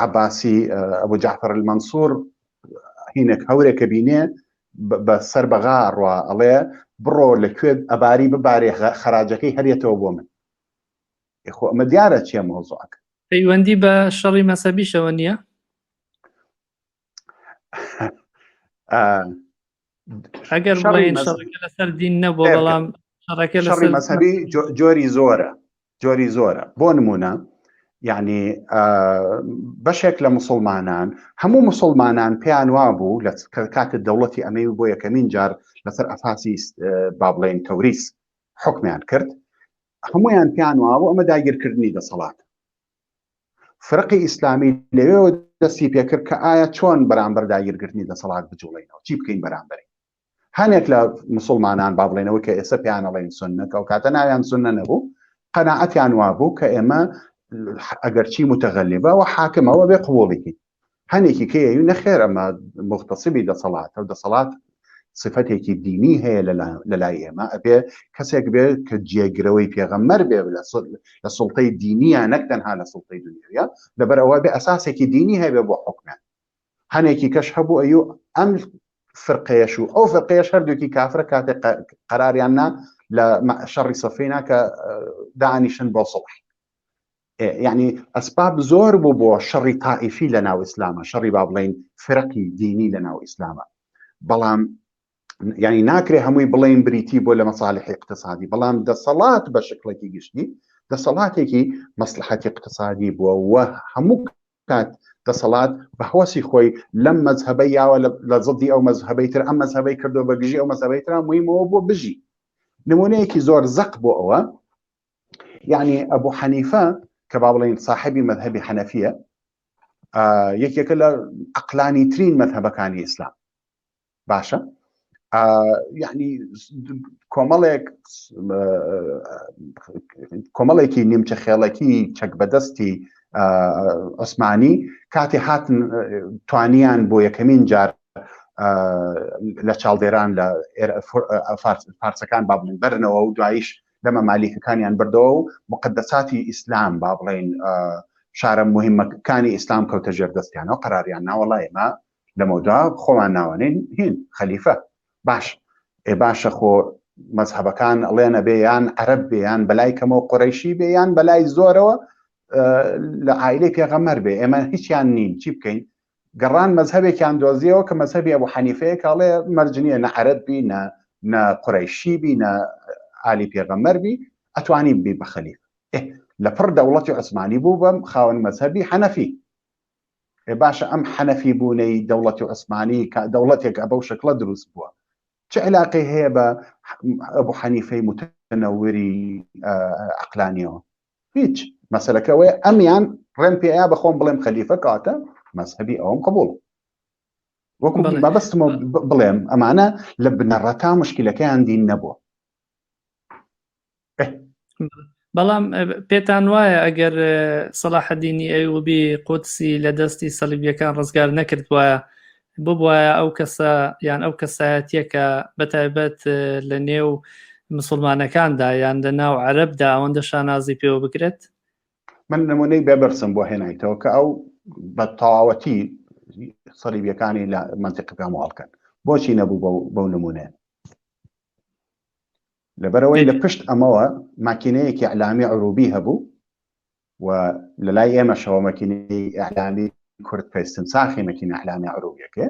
عباسی ئەبو جعفر المنصور هینێک هەورێکە بینێ بە سەر بەغا ڕوا ئەڵێ بڕۆ لە کوێ ئەباری ببارێ خەراجەکەی هەرێتەوە بۆ من خۆ ئەمە دیارە چیە مۆزۆکە پەیوەندی بە شەڕی مەسەبیشەوە نییە ئەگەر بڵێن شەڕەکە لەسەر دین نەبوو بەڵام شەڕەکە لەسەر مەسەبی جۆری زۆرە جۆری زۆرە بۆ نمونە یعنی بەشێک لە مسلمانان هەموو مسلمانان پێیان وابوو لە کاتە دەوڵەتی ئەمەی بۆ یەکەمین جار لەسەر ئەساسی با بڵێن تەوریس حکمیان کرد هەمویان پێیان وابوو ئەمە داگیرکردنی دەسەڵات. فرقی ئیسلامی لەوێوە دەستی پێکرد کە ئایا چۆن بەرامبەر داگیرگرتنی دەسەڵات بجوڵینەوە چی بکەین بەرامبەری هەنێک لە مسلمانان با بڵێنەوە کە ئێستا پێیان ئەڵێن سنە کە ئەو کاتە ناویان سنە نەبوو قەناعەتیان وابوو کە ئێمە ئەگەرچی متەغەلیبە و حاکمەوە بێ قبوڵیکەین هەنێکی کە ئەوی نەخێر ئەمە مختصبی دەسەڵاتە و دەسەڵات صفتێکی دینی هەیە لە لای ئێمە ئەبێ کەسێک بێت کە جێگرەوەی پێغەمبەر بێ لە سوڵتەی دینیە نەک تەنها لە سوڵتەی دنیاە لەبەر ئەوە بێ ئەساسێکی دینی هەبێ بۆ حکومیان هەنێکی کەش هەبوو ئەو ئەم فرقەیەش و ئەو فرقەیەش هەردووکی کافرە کاتێک قەراریان نا لە شەڕی سەفینا کە دانیشن بۆ سڵح یعنی ئەسباب زۆر بوو بۆ شەڕی تائیفی لە ناو ئیسلامە شەڕی با بڵین فرقی دینی لە ناو ئیسلامە بەڵام یعنی ناکرێ هەمووی بڵین بریتی بۆ لە مەساالحی اقتصادی بەڵام دەسەڵات بە شکڵێکی گشتی دەسەڵاتێکی مەسلحەتی اقتصادی بووە و هەموو کات دەسەڵات بە هەوەسی خۆی لەم مەزهەبەی یاوە لە زدی ئەو مەزهەبەی تر ئەم مەزهەبەی کردو بە گژی ئەو مەزهەبەی ترا مویمەوە بۆ بژی نمونەیەکی زۆر زەق بۆ ئەوە یعنی ئەبوو حەنیفە کە با بڵێین صاحبی مەذهبی حەنەفیە یەکێکە لە عقلانی ترین مەذهبەکانی ئیسلام باشە یعنی کۆمەڵێک کۆمەڵێکی نیمچە خێڵەکی چەک بەدەستی عوسمانی کاتی هاتن توانیان بۆ یەکەمین جار لە چاڵدێران لە فارسەکان با بڵێن بەرنەوە و دوایش لە مەمالیکەکانیان بردەوە و مقدساتی ئیسلام با بڵێن شارە مهمەکانی ئیسلام کەوتە ژێر دەستیانەوە قەراریان ناوەڵا ئێمە لەمەودا خۆمان ناوەنین هین خەلیفە باش ئێ باشە خۆ مەزهەبەکان ئەڵێنە بێ یان عەرەب بێ یان بەلای کەمەوە قورەیشی بێ یان بەلای زۆرەوە لە عایلەی پێغەمەر بێ ئێمە هیچیان نین چی بکەین گەڕان مەزهەبێکیان دۆزیەوە کە مەزهەبی ئەبوو حەنیفەیە کاڵێ مەرج نییە نە عەرەب بی نە نە قورەیشی بی نە ئالی پێغەمبەر بی ئەتوانی بی بە خەلیفە لە پڕ دەوڵەتی عوسمانی بوو بەم خاوەن مەزهەبی حەنەفی ئێ باشە ئەم حەنەفی بوونەی دەوڵەتی عوسمانی کە دەوڵەتێک بەو شکڵە دروست بووە چ علاقەی هەیە بە ئەبوو حەنیفەی متەنەوری عقلانیەوە هیچ مەسەلەکە ئەوەیە ئەمیان ڕێم پێیا بە خۆم بڵێم خەلیفە کاتە مەزهەبی ئەوم قبوڵ وەکو مەبەستمە بڵێم ئەمانە لە بنەڕەتا مشکلەکەیان دین نەبووە بەڵام پێتان وایە ئەگەر سەڵاحەدینی ئەیوبی قودسی لە دەستی سەلیبیەکان ڕزگار نەکرد وایە ببوایە ئەو کەسە یان ئەو کەسایەتیە کە بەتایبەت لە نێو مسلمانەکاندا یان لە ناو عەرەبدا ئەوەندە شانازی پێوە بکرێت؟ من نمونەی بێبەرسم بۆ هێنایتەوە کە ئەو بە تەواوەتی سەلیبیەکانی لە مەنتیقەکە ماڵکەن بۆچی نەبوو بەو نمونەیە لەبەرئەوەی لە پشت ئەمەوە ماکینەیەکی ئیعلامی عروبی هەبوو و لە لای ئێمەشەوە مەکینەی ئیعلامی کورد کە استنساخی مەکینە ئیعلامی عروبیەکەیە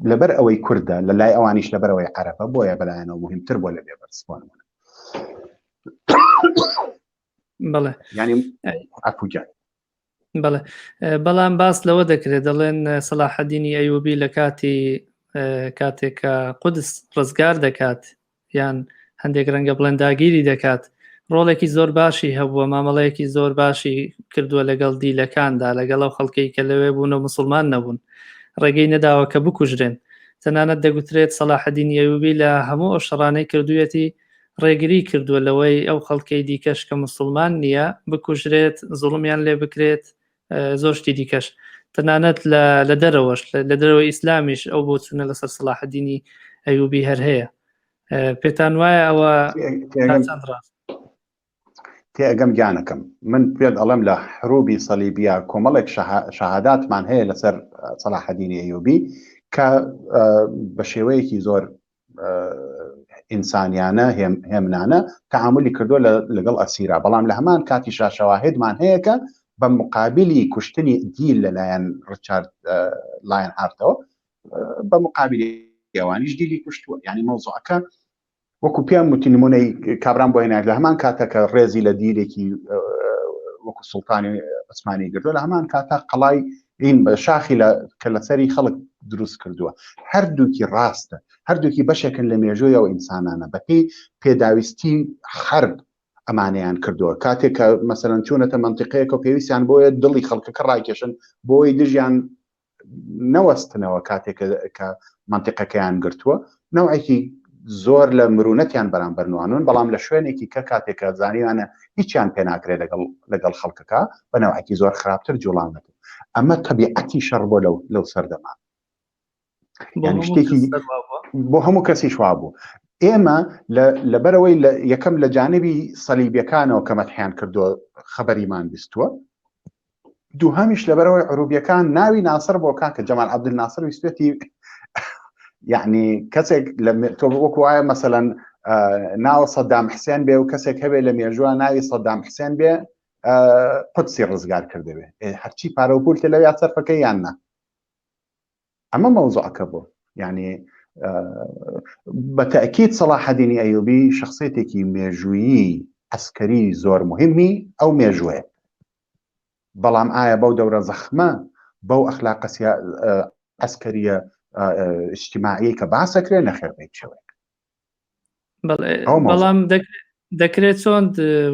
لەبەر ئەوەی کوردە لە لای ئەوانیش لەبەر ئەوەی عەرەبە بۆیە بەلایەنەوە مهمتر بۆ لە بێبەرس بۆ نمونە بەڵێ یعنی عەفو گیان بەڵێ بەڵام باس لەوە دەکرێت دەڵێن سەلاحەدینی ئەیوبی لە کاتی کاتێک کە قودس ڕزگار دەکات یان هەندێک ڕەنگە بڵێن داگیری دەکات ڕۆڵێکی زۆر باشی هەبووە مامەڵەیەکی زۆر باشی کردووە لەگەڵ دیلەکاندا لەگەڵ ئەو خەڵکەی کە لەوێ بوون و مسلمان نەبوون ڕێگەی نەداوە کە بکوژرێن تەنانەت دەگوترێت سەلاحەدینی ئەیوبی لە هەموو ئەو شەڕانەی کردوویەتی ڕێگری کردووە لەوەی ئەو خەڵکەی دیکەش کە موسڵمان نییە بکوژرێت، زوڵمیان لێ بکرێت، زۆر شتی دیکەش. تەنانەت لە دەرەوەش لە دەرەوەی ئیسلامیش ئەو بۆچوونە لەسەر سەڵاحەدینی ئەیوبی هەر هەیە. پێتان وایە ئەوە چەند ڕاست؟ تێئەگەم گیانەکەم من پێت ئەڵێم لە حروبی سەلیبیا کۆمەڵێک شەهاداتمان هەیە لەسەر سەلاحەدینی ئەیوبی کە بە شێوەیەکی زۆر ئینسانیانە هێمنانە تعاملی کردو لەگەڵ ئەسیرا بەڵام لە هەمان کاتی شاشەواهدمان هەیە کە بە مقابلی کوشتنی دیل لەلایەن ڕچارد لاین هارتەوە بە مقابلی ئەوانیش دیلی کوشتووە یعنی مەوزوعەکە وەکو پێم وتی نمونەی کابرام بۆ هێنایت لە هەمان کاتە کە ڕێزی لە دیلێکی وەکو سوڵتانی عوسمانی گرتووە لە هەمان کاتە قەڵای این بە شاخی لە کە لەسەری خەڵک دروست کردووە هەردووکی ڕاستە هەردووکی بەشێکن لە مێژووی ئەو ئینسانانە بەپێی پێداویستی حرب. ئەمانەیان کردووە کاتێک کە مەسەلەن چوونەتە مەنتیقەیەکە و پێویستیان بۆیە دڵی خەڵکەکە ڕاکێشن بۆی دژیان نەوەستنەوە کاتێک کە مەنتیقەکەیان گرتووە نەوعێکی زۆر لە مرونەتیان بەرامبەر نوانون بەڵام لە شوێنێکی کە کاتێک کە زانیوانە هیچیان پێ ناکرێت لەگەڵ لەگەڵ خەڵکەکە بە نەوعێکی زۆر خراپتر جوڵاونەتەوە ئەمە تەبیعەتی شەڕ بۆ لەو لەو سەردەما یعنی شتێکی بۆ هەموو کەسیش وابوو ئێمە لەبەرەوەی یەکەم لە جانبی سەلیبیەکانەوە کە مەتحیان کردووە خەبەریمان بیستووە دووهەمیش لەبەرەوەی عروبیەکان ناوی ناسر بۆ کاکە جەمال عبدول ناسر ویستێتی یعنی کەسێک لە تۆ وەکو وایە مەسەەن ناوە سەدام حسێن بێ و کەسێک هەبێ لە مێژووە ناوی سەدام حسێن بێ قودسی ڕزگار کردەوێ هەرچی پارە و پولتە لەویا سەرفەکە یان نا ئەمە مەوزوعەکە بوو یعنی بە تەئکید سەڵاحەدینی ئەیوبی شخصێتێکی مێژوویی عسکەری زۆر مهمی ئەو مێژوەیە بەڵام ئایا بەو دەورە زەخمە بەو ئەخلاقە عسکەریە اجتماعی کە باسەکرێ نەخێر بە هیچ شێوەیەک بەڵام دەکرێت چۆن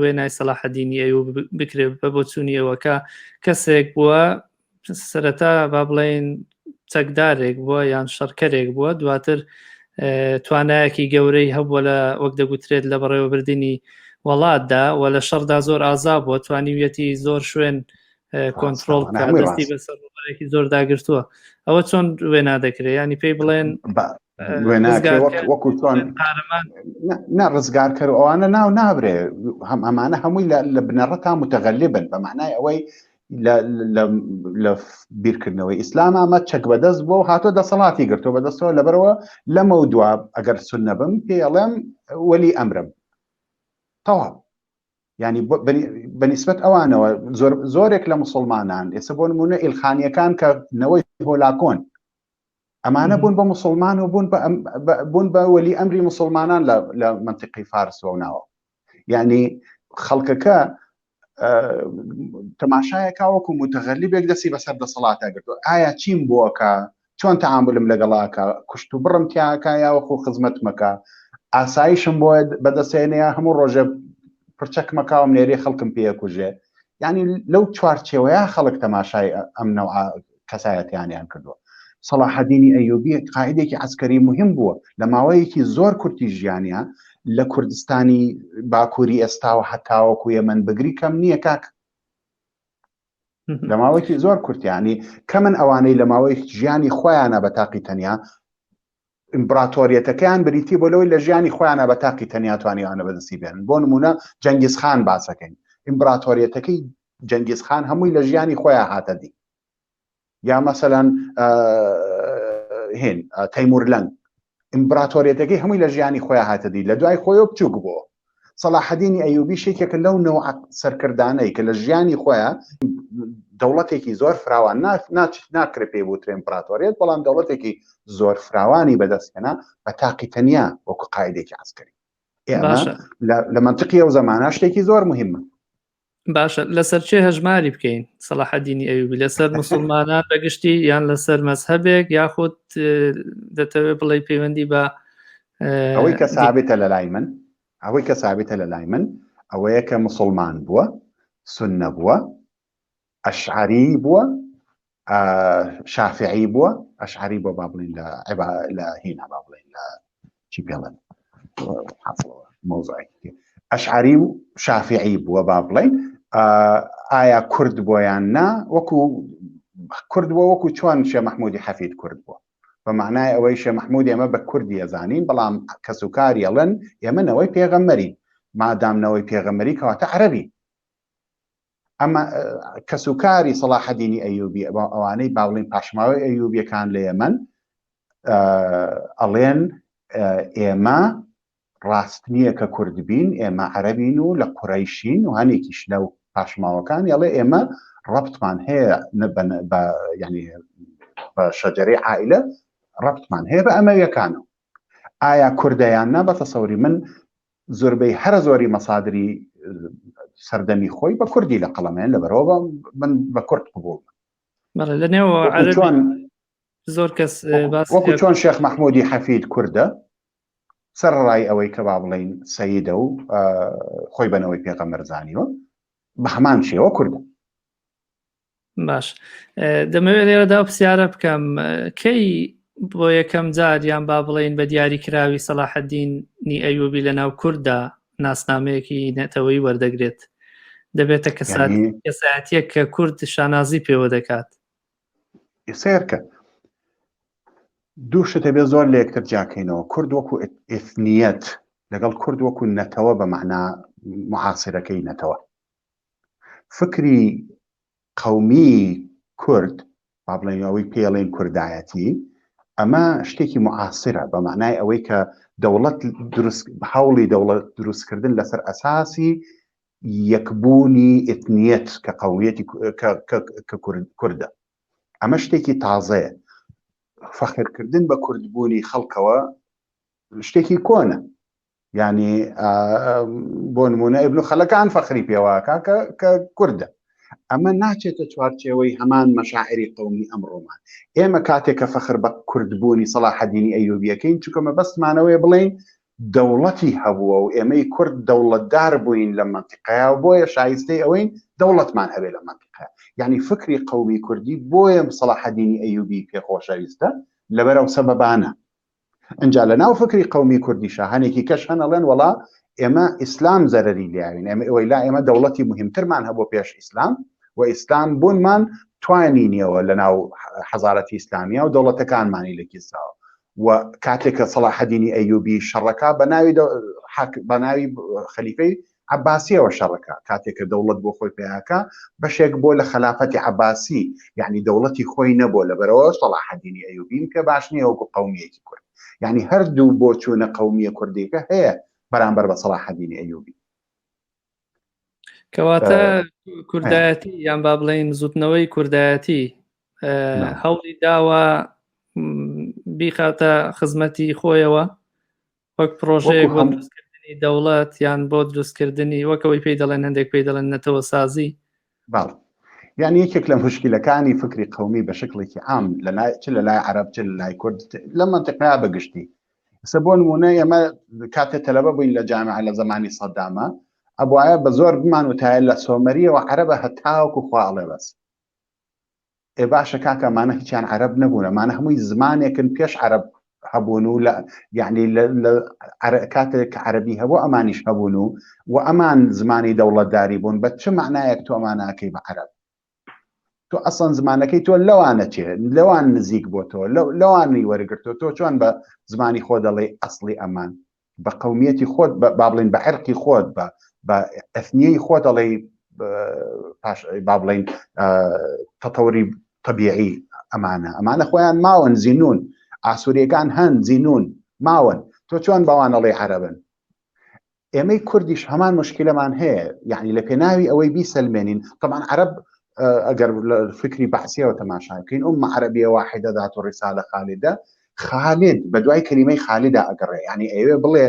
وێنای سەلاحەدینی ئەو بکرێت بە بۆچوونی ئەوەکە کەسێک بووە سەرەتا با بڵێن چەکدارێک بووە یان شەڕکەرێک بووە دواتر توانایەکی گەورەی هەبووە لە وەک دەگوترێت لە بەڕێوەبردننی وڵاتدا و لە شەڕدا زۆر ئازا بووە توانیویەتی زۆر شوێن کۆنتترۆل دەستی بەسەر ڕووبەرێکی زۆر داگرتووە ئەوە چۆن وێنا دەکرێت ینی پێی بڵێن وەکو چۆن نا ڕزگارکەر ئەوانە ناو نابرێ هەم ئەمانە هەمووی لە بنەڕەتا متەغەلیبن بە معنای ئەوەی لە بیرکردنەوەی ئیسلام ئەمە چەک بەدەست بۆ هاتۆ دەسەڵاتی گرتو بەدەستەوە لەبەرەوە لەمە دوا ئەگەر سنە بم پێڵێم وەلی ئەمرم تەواو ینی بەنیسبەت ئەوانەوە زۆر زۆرێک لە مسلمانان ئێستا بۆ نمونە ئیلخانیەکان کە نەوەی هۆلاکۆن ئەمانە بوون بە مسلمان و بوون بوون بە وەلی ئەمری مسلمانان لە منطقی فارسەوە ناوە یعنی خەڵکەکە تەماشایەکە وەکو متەغەلیبێک دەستی بەسەر دەسەڵاتە گرتو ئایا چیم بۆکە چۆن تەعاملم لەگەڵاکە کوشت و بڕم تیاکە یا وەخۆ خزمەتمەکە ئاسایشم بۆ بەدەسێنەیە هەموو ڕۆژێ پرچەکمەکەم نێری خەڵکم پێکوژێ یعنی لەو چوارچێوەیە خەڵک تەماشای ئەم نەوە کەسایەتیانیان کردووە سەڵاحەدینی ئەیوبی قاعدێکی عسکەری مهم بووە لە ماوەیەکی زۆر کورتی ژیانە لە کوردستانی باکووری ئێستاوە هەتاوەکو یەمەن بگری کەم نییە کاک لە ماوەیەکی زۆر کورتیانی کەمن ئەوانەی لە ماوەی ژیانی خۆیانە بە تاقی تەنیا ئیمپراتۆریەتەکەیان بریتی بۆ لەوەی لە ژیانی خۆیانە بە تاقی تەنیا توانیوانە بەدەستی بێنن بۆ نمونە جەنگیز خان باسەکەین ئیمپراتۆریەتەکەی جەنگیز خان هەمووی لە ژیانی خۆیان هاتە دی یا مەسەلەن هێن تەیمور لەنگ ئیمپراتۆریەتەکەی هەمووی لە ژیانی خۆیان هاتە دی لە دوای خۆی و بچووک بووە سەڵاحەدینی ئەیوبی شێکێکە لەو نەوع سەرکردانەی کە لە ژیانی خۆیان دەوڵەتێکی زۆر فراوان ناکرێت پێی بوترێ ئیمپراتۆریەت بەڵام دەوڵەتێکی زۆر فراوانی بەدەستهێنا بە تاقی تەنیا وەکو قاعدێکی عسکەری ئێمە لە منطقی ئەو زەمانە شتێکی زۆر مهمە باشە لەسەر چێ هەژماری بکەین سەڵاحەدینی ئەیوبی لەسەر مسلمانان بەگشتی یان لەسەر مەزهەبێک یاخود دەتەوێت بڵێ پەیوەندی بە ئەوەی کە سابتە لە لای من ئەوەی کە سابتە لە لای من ئەوەیە کە مسلمان بووە سنە بووە ئەشعری بووە شافعی بووە ئەشعری بۆ با بڵین لە لە هینا با بڵین لە چی پێڵێن مەوزوعێکی ئەشعری و شافعی بووە با بڵین ئایا کورد بۆیان نا وەکو کورد بووە وەکو چۆن شێ مححمودی حەفید کورد بووە بە معنای ئەوەی شێ مححمود ئێمە بە کوردی ئەزانین بەڵام کەس و کاری ئەڵێن ئێمە نەوەی پێغەمەری مادام نەوەی پێغەمەری کەواتە عەربی ئەمە کەسوکاری سەڵاحەدینی ئەیوبی ئەوانەی باڵین پاشماوەی ئەیوبیەکان لە یەمەن ئەڵێن ئێمە ڕاست نییە کە کورد بین ئێمە عەربین و لە قوڕیشین و هەنێکیش لەو پاشماوەکان ئەڵێ ئێمە ڕەبتمان هەیە بە ینی بە شەجەرەی عائلە ڕەبتمان هەیە بە ئەمەویەکانەوە ئایا کوردەیان نا بە تەسەوری من زۆربەی هەرە زۆری مەسادری سەردەمی خۆی بە کوردی لە قەڵەمێن لەبەرەوە من بە کورد قبوڵ لە نێو زۆر کەس وەکو چۆن شێخ مححمودی حەفید کوردە. سەرەڕای ئەوەی کە با بڵێین سەیدە و خۆی بەنەوەی پێغەمبەر زانیوە بە هەمان شێوە کوردە. باش دەمەوێت لێرەدا پرسیارە بکەم کەی بۆ یەکەم جار یان با بڵێین بە دیاری کراوی سەلاحەدینی ئەیوبی لە ناو کورددا ناسنامەیەکی نەتەوەی وەردەگرێت دەبێتە کەسایەتیەک کە کورد شانازی پێوە دەکات سێرکە دوو شتە بێ زۆر لە یەکتر جیاکەینەوە کورد وەکو ئیثنیەت لەگەڵ کورد وەکو نەتەوە بە مەعنا معاصرەکەی نەتەوە فکری قەومی کورد با بڵێن ئەوەی پێڵێن کوردایەتی ئەمە شتێکی معاصرە بە معنای ئەوەی کە دەوڵەت دروست هەوڵی دەوڵەت دروستکردن لەسەر ئەساسی یەکبوونی ئیتنیەت کە قەومیەتی کە کوردە ئەمە شتێکی تازەیە فەخرکردن بە کوردبوونی خەڵکەوە شتێکی کۆنە یعنی بۆ نمونە ئبن خەلەکان فەخری پێواکە کە کوردە ئەمە ناچێتە چوارچێوەی هەمان مەشاعری قومی ئەمڕۆمان ئێمە کاتێک کە فەخر بە کوردبوونی سەڵاحەدینی ئەیوبیەکەین چونکە مەبەستمانەوەی بڵین دەوڵەتی هەبووە و ئێمەی کورد دەوڵەتدار بووین لەم مەنتیقەیە و بۆیە شایستەی ئەوەین دەوڵەتمان هەبێ لەم مەنتیقەیە. یانی فکری قەومی کوردی بۆیە سەڵاحەدینی ئەیوبی پێ خۆشەویستە لەبەر ئەو سەبەبانە. ئینجا لە ناو فکری قەومی کوردیشا هەنێکی کەش هەن ئەڵێن وەڵا ئێمە ئیسلام زەرەری لیاوین ئێمە ئەوەی لا ئێمە دەوڵەتی مهمترمان هەبوو پێش ئیسلام و ئیسلام بوونمان توانینیەوە لە ناو حەزارەتی ئیسلامیە و دەوڵەتەکانمانی لە کیساوە و کاتێک کە سەڵاحەدینی ئەیوبی شەڕەکە بە ناوی بە ناوی خەلیفەی عەباسیەوە شەڕەکە کاتێک کە دەوڵەت بۆ خۆی پیاکە بەشێک بۆ لە خەلافەتی عەباسی یعنی دەوڵەتی خۆی نەبوو لەبەرەوە سەڵاحەدینی ئەیوبیم پێ باش نییە وەکو قومیەکی کورد یعنی هەردوو بۆچوونە قومیە کوردیەکە هەیە بەرامبەر بە سەڵاحەدینی ئەیوبی کەواتە کوردایەتی یان با بڵێین بزوتنەوەی کوردایەتی هەوڵی داوە بیخاتە خزمەتی خۆیەوە وەک پرۆژەیەک بۆ دروستکردنی دەوڵەت یان بۆ دروستکردنی وەکەوەی پێی دەڵێن هەندێک پێی دەڵێن نەتەوە سازی باڵ یعنی یەکێک لە مشکلەکانی فکری قومی بە شکلێکی عام لە لای چ لە لای عەرەب چ لە لای کورد لە منطقەیە بەگشتی ئێستا بۆ نمونە ئێمە کاتێ تەلەبە بووین لە جامعە لە زمانی سەدامە ئەبواە بە زۆر بمان وتایە لە سۆمەریەوە عەرەبە هەتاوەکو خوا ئەڵێ بەس ئێ باشە کاکە ئەمانە هیچیان عەرەب نەبوون ئەمانە هەمووی زمانێکن پێش عەرەب هەبوون و لە یعنی لە کاتێک کە عەربی هەبوو ئەمانیش هەبوون و و ئەمان زمانی دەوڵەتداری بوون بە چ معنایەک تۆ ئەمانەکەی بە عەرەب تۆ ئەسڵەن زمانەکەی تۆ لەوانە چێ لەوان نزیک بۆ تۆ لەوانی وەرگرتۆ تۆ چۆن بە زمانی خۆ دەڵێ ئەسڵی ئەمان بە قومیەتی خۆت با بڵین بە عرقی خۆت بە بە ئەثنیەی خۆ دەڵێ پاش با بڵین تەتەوری طبیعی ئەمانە ئەمانە خۆیان ماون زینون ئاسووریەکان هەن زینون ماون تۆ چۆن بەوانەڵێ عەرەبن ئێمەی کوردیش هەمان مشکلەمان هەیە یعنی لە پێناوی ئەوەی بیسەلمێنین طبعا عەرەب ئەگەر لە فکری بەعسیەوە تەماشا بکەین ئومە عەرەبیە واحدە ذات و ڕسالە خالدە خالد بە دوای کەلیمەی خالدا ئەگەڕێ یعنی ئەوێ بڵێ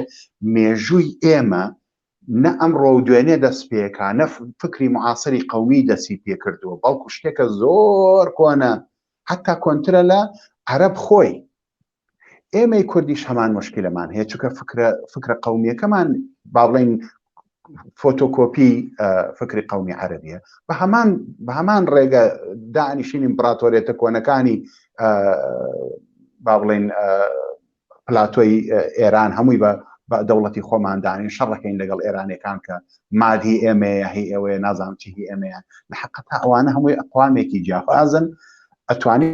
مێژووی ئێمە نە ئەمڕۆ و دوێنێ دەست پێکا نە فکری معاصری قومی دەستی پێکردووە بەڵکو شتێکە زۆر کۆنە حتا کۆنترە لە عەرەب خۆی ئێمەی کوردیش هەمان مشکلەمان هەیە چونکە فکرە فکرە قومیەکەمان با بڵین فۆتۆکۆپی فکری قومی عەربیە بە هەمان بە هەمان ڕێگە دانیشین ئیمپراتۆریەتە کۆنەکانی با بڵین پلاتۆی ئێران هەمووی بە بە دەوڵەتی خۆمان دانین شەڕەکەین لەگەڵ ئێرانەکان کە مادی ئێمەیە هی ئێوەیە نازانم چی هی ئێمەیە لە حقەتا ئەوانە هەمووی ئەقوامێکی جیاوازن ئەتوانی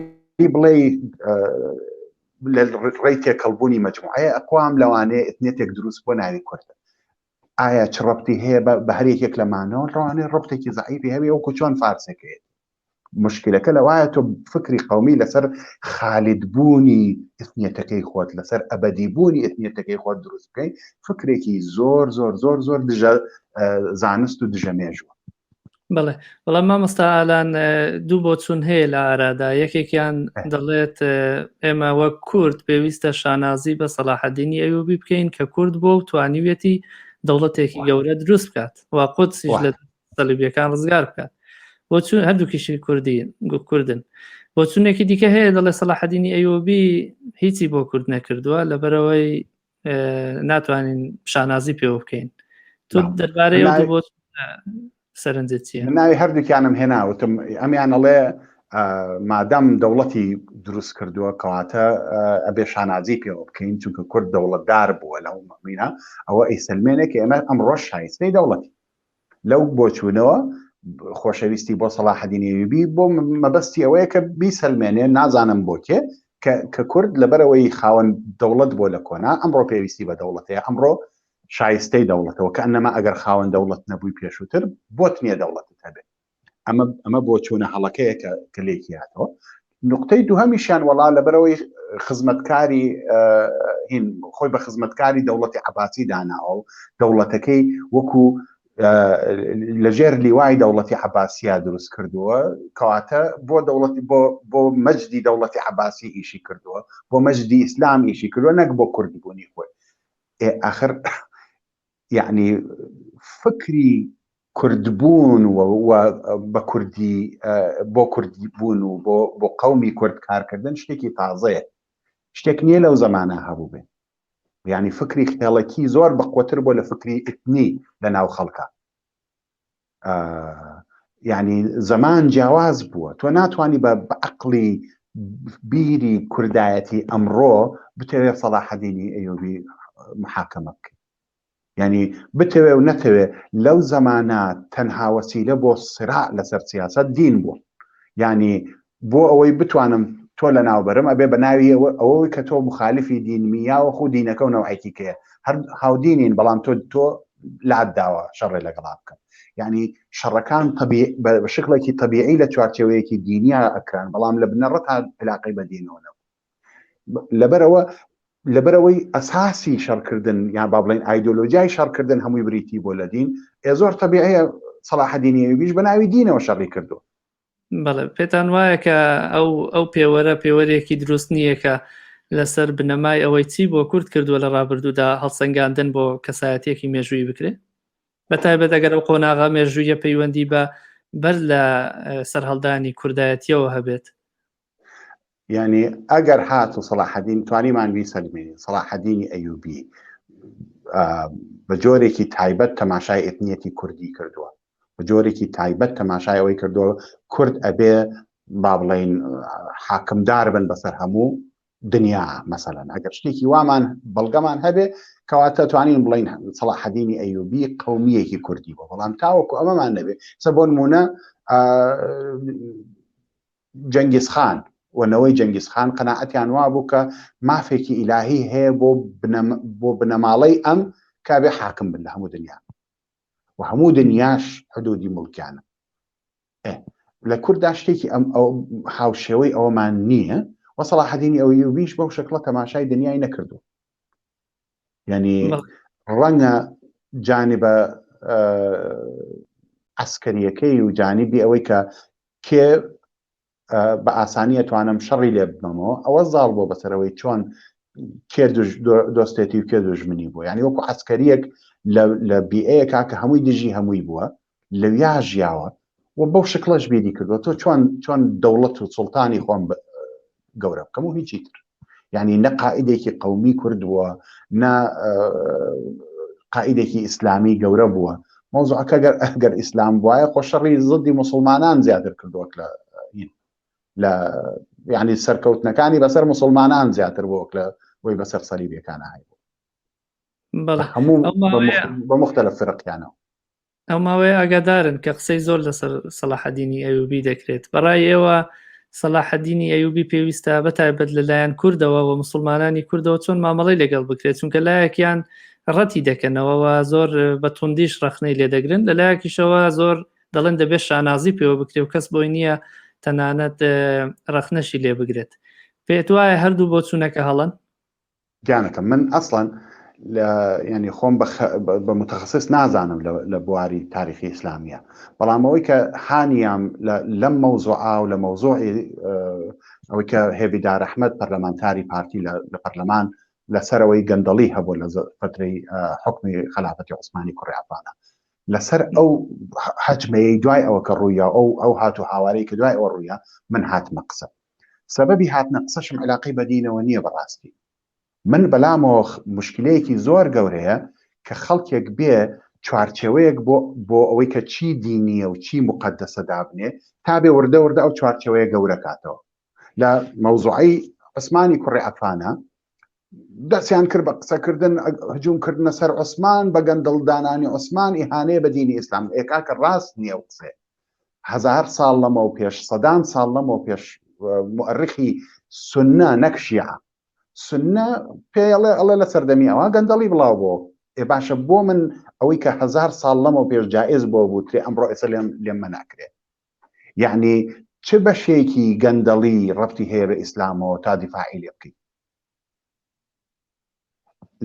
بڵێ لە ڕێی تێکەڵبوونی مەجموعەیە ئەقوام لەوانەیە ئتنێتێک دروست بۆ ناوی کورد ئایا چ ڕەبتی هەیە بە هەر یەکێک لەمانەوە ڕوانێ ڕبتێکی زعیفی هەبێ وەکو چۆن فارسەکەیت مشکلەکە لەوایە تۆ فکری قومی لەسەر خالدبوونی ئتنیەتەکەی خۆت لەسەر ئەبدی بوونی ئتنیەتەکەی خۆت دروست بکەیت فکرێکی زۆر زۆر زۆر زۆر دژە زانست و دژە مێژوە بەڵێ بەڵام مامۆستا ئالان دوو بۆچون هەیە لە ئارادا یەکێکیان دەڵێت ئێمە وەک کورد پێویستە شانازی بە سەلاحەدینی ئەیوبی بکەین کە کورد بووە و توانیویەتی دەوڵەتێکی گەورە دروست بکات و قودسیش لە سەلیبیەکان ڕزگار بکات بۆچون هەردووکیشی کوردی کوردن بۆچونێکی دیکە هەیە دەڵێ سەلاحەدینی ئەیوبی هیچی بۆ کورد نەکردووە لەبەرەوەی. ناتوانین شانازی پێوە بکەین. تۆ دەربارەی ئەو بۆ سەرنجت چییە؟ ناوی هەردووکیانم هێنا وتم ئەمیان ئەڵێ مادام دەوڵەتی دروست کردووە کەواتە ئەبێ شانازی پێوە بکەین چونکە کورد دەوڵەتدار بووە لەو مەمینە ئەوە ئەیسەلمێنێک ئێمە ئەمڕۆ شایستەی دەوڵەتی لەو بۆچوونەوە خۆشەویستی بۆ سەڵاحەدین ئەیوبی بۆ مەبەستی ئەوەیە کە بیسەلمێنێ نازانم بۆ کێ کە کورد لەبەرەوەی خاوەن دەوڵەت بۆ لە کۆنا ئەمڕۆ پێویستی بە دەوڵەتەیە ئەمڕۆ شایستەی دەوڵەتەوە کە ئەنەما ئەگەر خاوەن دەوڵەت نەبووی پێشووتر بۆت نییە دەوڵەتت هەبێت ئەمە ئەمە بۆچوونە هەڵەکەیە کە کە لێکی هاتەوە نقطەی دووهەمیشیان وەڵا لەبەرەوەی خزمەتکاری هین خۆی بە خزمەتکاری دەوڵەتی عباسی داناوە و دەوڵەتەکەی وەکو لەژێر لیوای دەوڵەتی عباسییا دروست کردووە کەواتە بۆ دەوڵەتی بۆ بۆ مەجدی دەوڵەتی عباسی ئیشی کردووە بۆ مەجدی ئیسلام ئیشی کردووە نەک بۆ کوردبوونی خۆی ئاخر یعنی فکری کوردبوون و بە کوردی بۆ کوردی بوون و بۆ بۆ قەومی کورد کارکردن شتێکی تازەیە شتێک نییە لەو زەمانە هەبوو بێ یعنی فکری خێڵەکی زۆر بەقوتر بۆ لە فکری ئتنی لە ناو خەڵکە یعنی زەمان جیاواز بووە تۆ ناتوانانی بە عقلی بیری کوردایەتی ئەمڕۆ بتەوێت سەڵاحەدینی ئەیوبی محاکەمە بکەیت یعنی بتەوێ و نەتەوێ لەو زەمانە تەنها وەسیلە بۆ سرا لەسەر سیاست دین بوو یعنی بۆ ئەوەی بتوانم تۆ لە ناوبەرم ئەبێ بە ناوی ئەوەی کە تۆ مخالفی دینمی یاوە خو دینەکە و نەوعێکی کەیە هەر هاودینین بەڵام تۆ تۆ لات داوە شەڕێ لەگەڵا بکەم یعنی شەڕەکان بە شکڵێکی طبیعی لە چوارچێوەیەکی دینیا ئەکران بەڵام لە بنەڕەت علاقەی بە دینەوە نەبوو لەبەرەوە لەبەرەوەی ئەساسی شەڕکردن یان با بڵێن ئایدۆلۆژیای شەڕکردن هەمووی بریتی بۆ لە دین ئێ زۆر تەبیعیە سەڵاحەدینی ئەیوبیش بە ناوی دینەوە شەڕی کردو بەڵێ پێتان وایە کە ئەو ئەو پێوەرە پێوەرێکی دروست نییە کە لەسەر بنەمای ئەوەی چی بۆ کورد کردووە لە ڕابردوودا هەڵسەنگاندن بۆ کەسایەتیەکی مێژووی بکرێت بە تایبەت ئەگەر ئەو قۆناغە مێژوویە پەیوەندی بە بەر لە سەرهەڵدانی کوردایەتیەوە هەبێت. یعنی ئەگەر هات و سەڵاحەدین توانیمان بیسەلمێنین سەڵاحەدینی ئەیوبی بە جۆرێکی تایبەت تەماشای ئێتنیەتی کوردی کردووە بە جۆرێکی تایبەت تەماشای ئەوەی کردووە کورد ئەبێ با بڵین حاکمدار بن بەسەر هەموو دنیا مەسەلەن ئەگەر شتێکی وامان بەڵگەمان هەبێ کەواتە توانین بڵین سەڵاحەدینی ئەیوبی قومیەکی کوردی بۆ بەڵام تاوەکو ئەمەمان نەبێ سە بۆ نمونە جەنگیز خان و نەوەی جەنگیز خان قەناعەتیان وابوو کە مافێکی ئیلاهی هەیە بۆ بۆ بنەماڵەی ئەم کابێ حاکم بن لە هەموو دنیا و هەموو دنیاش حدودی مڵکیانە لە کووردا شتێکی ئەم ئەو هاوشێوەی ئەوەمان نییە و سەڵاحەدینی ئەویوبیش بەو شکڵە تەماشای دنیای نەکردو یعنی ڕەنگە جانبە عسکەریەکەی و جانبی ئەوەی کە کێ بە ئاسانی ئەتوانم شەڕی لێ ببەمەوە ئەوە زاڵ بۆ بەسەرەوەی چۆن کێ دۆستێتی و کێ دوژمنی بوو یعنی وەکو عسکەریەک لە بیئەیەکا کە هەمووی دژی هەمووی بووە لەویا ژیاوە و بەو شکڵەش بیری کردووە تۆ چۆن چۆن دەوڵەت و سوڵتانی خۆم گەورە بکەم و هیچی تر یعنی نە قائیدێکی قومی کورد بووە نە قائیدێکی ئیسلامی گەورە بووە مەوزوعەکە گەر ئەگەر ئیسلام بواە خۆ شەڕی زدی مسلمانان زیاتر کردووەک لە لە یعنی سەرکەوتنەکانی بەسەر مسلمانان زیاتر بۆ لە بۆی بەسەر سەلیبیەکانە هەیە هەموو بە مختلف فرقیانەوە ئەو ماوەیە ئاگادارن کە قسەی زۆر لەسەر سەلاحەدینی ئەیوبی دەکرێت بەڕای ئێوە سەلاحەدینی ئەیوبی پێویستە بە تایبەت لەلایەن کوردەوە و مسلمانانی کوردەوە چۆن مامەڵەی لەگەڵ بکرێت چونکە لایەکیان ڕەتی دەکەنەوە و زۆر بە توندیش ڕەخنەی لێدەگرن لە لایەکیشەوە زۆر دەڵێن دەبێت شانازی پێوە بکرێ و کەس بۆی نییە تەنانەت ڕەخنەشی لێ بگرێت پێت وایە هەردوو بۆچوونەکە هەڵەن گیانەکەم من ئەسڵەن لە ینی خۆم بە متخصص نازانم لە بواری تاریخی ئیسلامیە بەڵام ئەوەی کە هانیام لەم مەوزوعا و لە مەوزوعی ئەوەی کە هێڤیدار ئەحمەد پەرلەمانتاری پارتی لە پەرلەمان لەسەرەوەی گەندەڵی هەبوو لە فترەی حکمی خەلافەتی عوسمانی کوڕی عەفانە لەسەر ئەو هەجمەیەی دوای ئەوە کە ڕوویا ئەو ئەو هات و هاوارەی کە دوای ئەوە ڕوویا من هاتمە قسە سەبەبی هاتنە قسەشم علاقەی بە دینەوە نییە بەڕاستی. من بەلامەوە مشکلەیەکی زۆر گەورەیە کە خەڵکێک بێ چوارچێوەیەک بۆ بۆ ئەوەی کە چی دینیە و چی مقدەسە دابنێ تا بێ وردە وردە ئەو چوارچێوەیە گەورە کاتەوە لە مەوزوعی عوسمانی کوڕی عەفانە دەستیان کرد بە قسەکردن هجوم کردنە سەر عوسمان بە گەندەڵ دانانی عوسمان ئیهانەیە بە دینی ئیسلام ئێکاکە ڕاست نییە و قسێ هەزار ساڵ لەمەو پێش سەدان ساڵ لەمەو پێش مؤرخی سنە نەک شیعە سنە پێڵێ ئەڵێ لە سەردەمی ئەوە گەندەڵی بڵاو بۆ ئێ باشە بۆ من ئەوەی کە هەزار ساڵ لەمەو پێش جائز بۆ بوترێ ئەمڕۆ ئێستا لێم لێم مەناکرێ یعنی چ بەشێکی گەندەڵی ڕەبتی هەیە بە ئیسلامەوە تا دیفاعی لێ بکەیت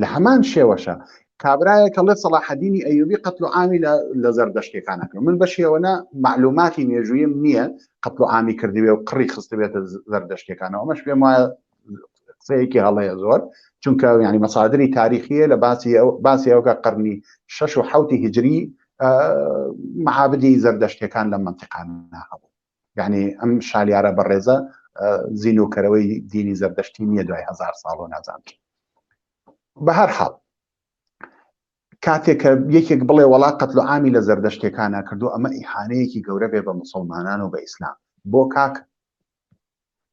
لە هەمان شێوەشە کابرایەک ئەڵێ سەڵاحەدینی ئەیوبی قەتل و عامی لە زەردەشتیەکان کرد من بەشێوەنە معلوماتی مێژوویم نییە قەتل و عامی کردوێ و قڕی خستبێتە زەردەشتیەکانەوە ئەمەش پێم وایە قسەیەکی هەڵەیە زۆر چونکە ینی مەسادری تاریخیە لە باسی ئەو باسی ئەوکە قەرنی شەش و حوتی هجری معابدی زەردەشتیەکان لە منتیقانە هەبوو یعنی ئەم شالیارە بەڕێزە زینوکەرەوەی دینی زەردەشتی نییە دوای هزار ساڵ و نازانم بە هەر حاڵ کاتێک کە یەکێک بڵێ وەڵا قەتل و عامی لە زەردەشتەکانە کردو ئەمە ئیهانەیەکی گەورە بێ بە مسلمانان و بە ئیسلام بۆ کاک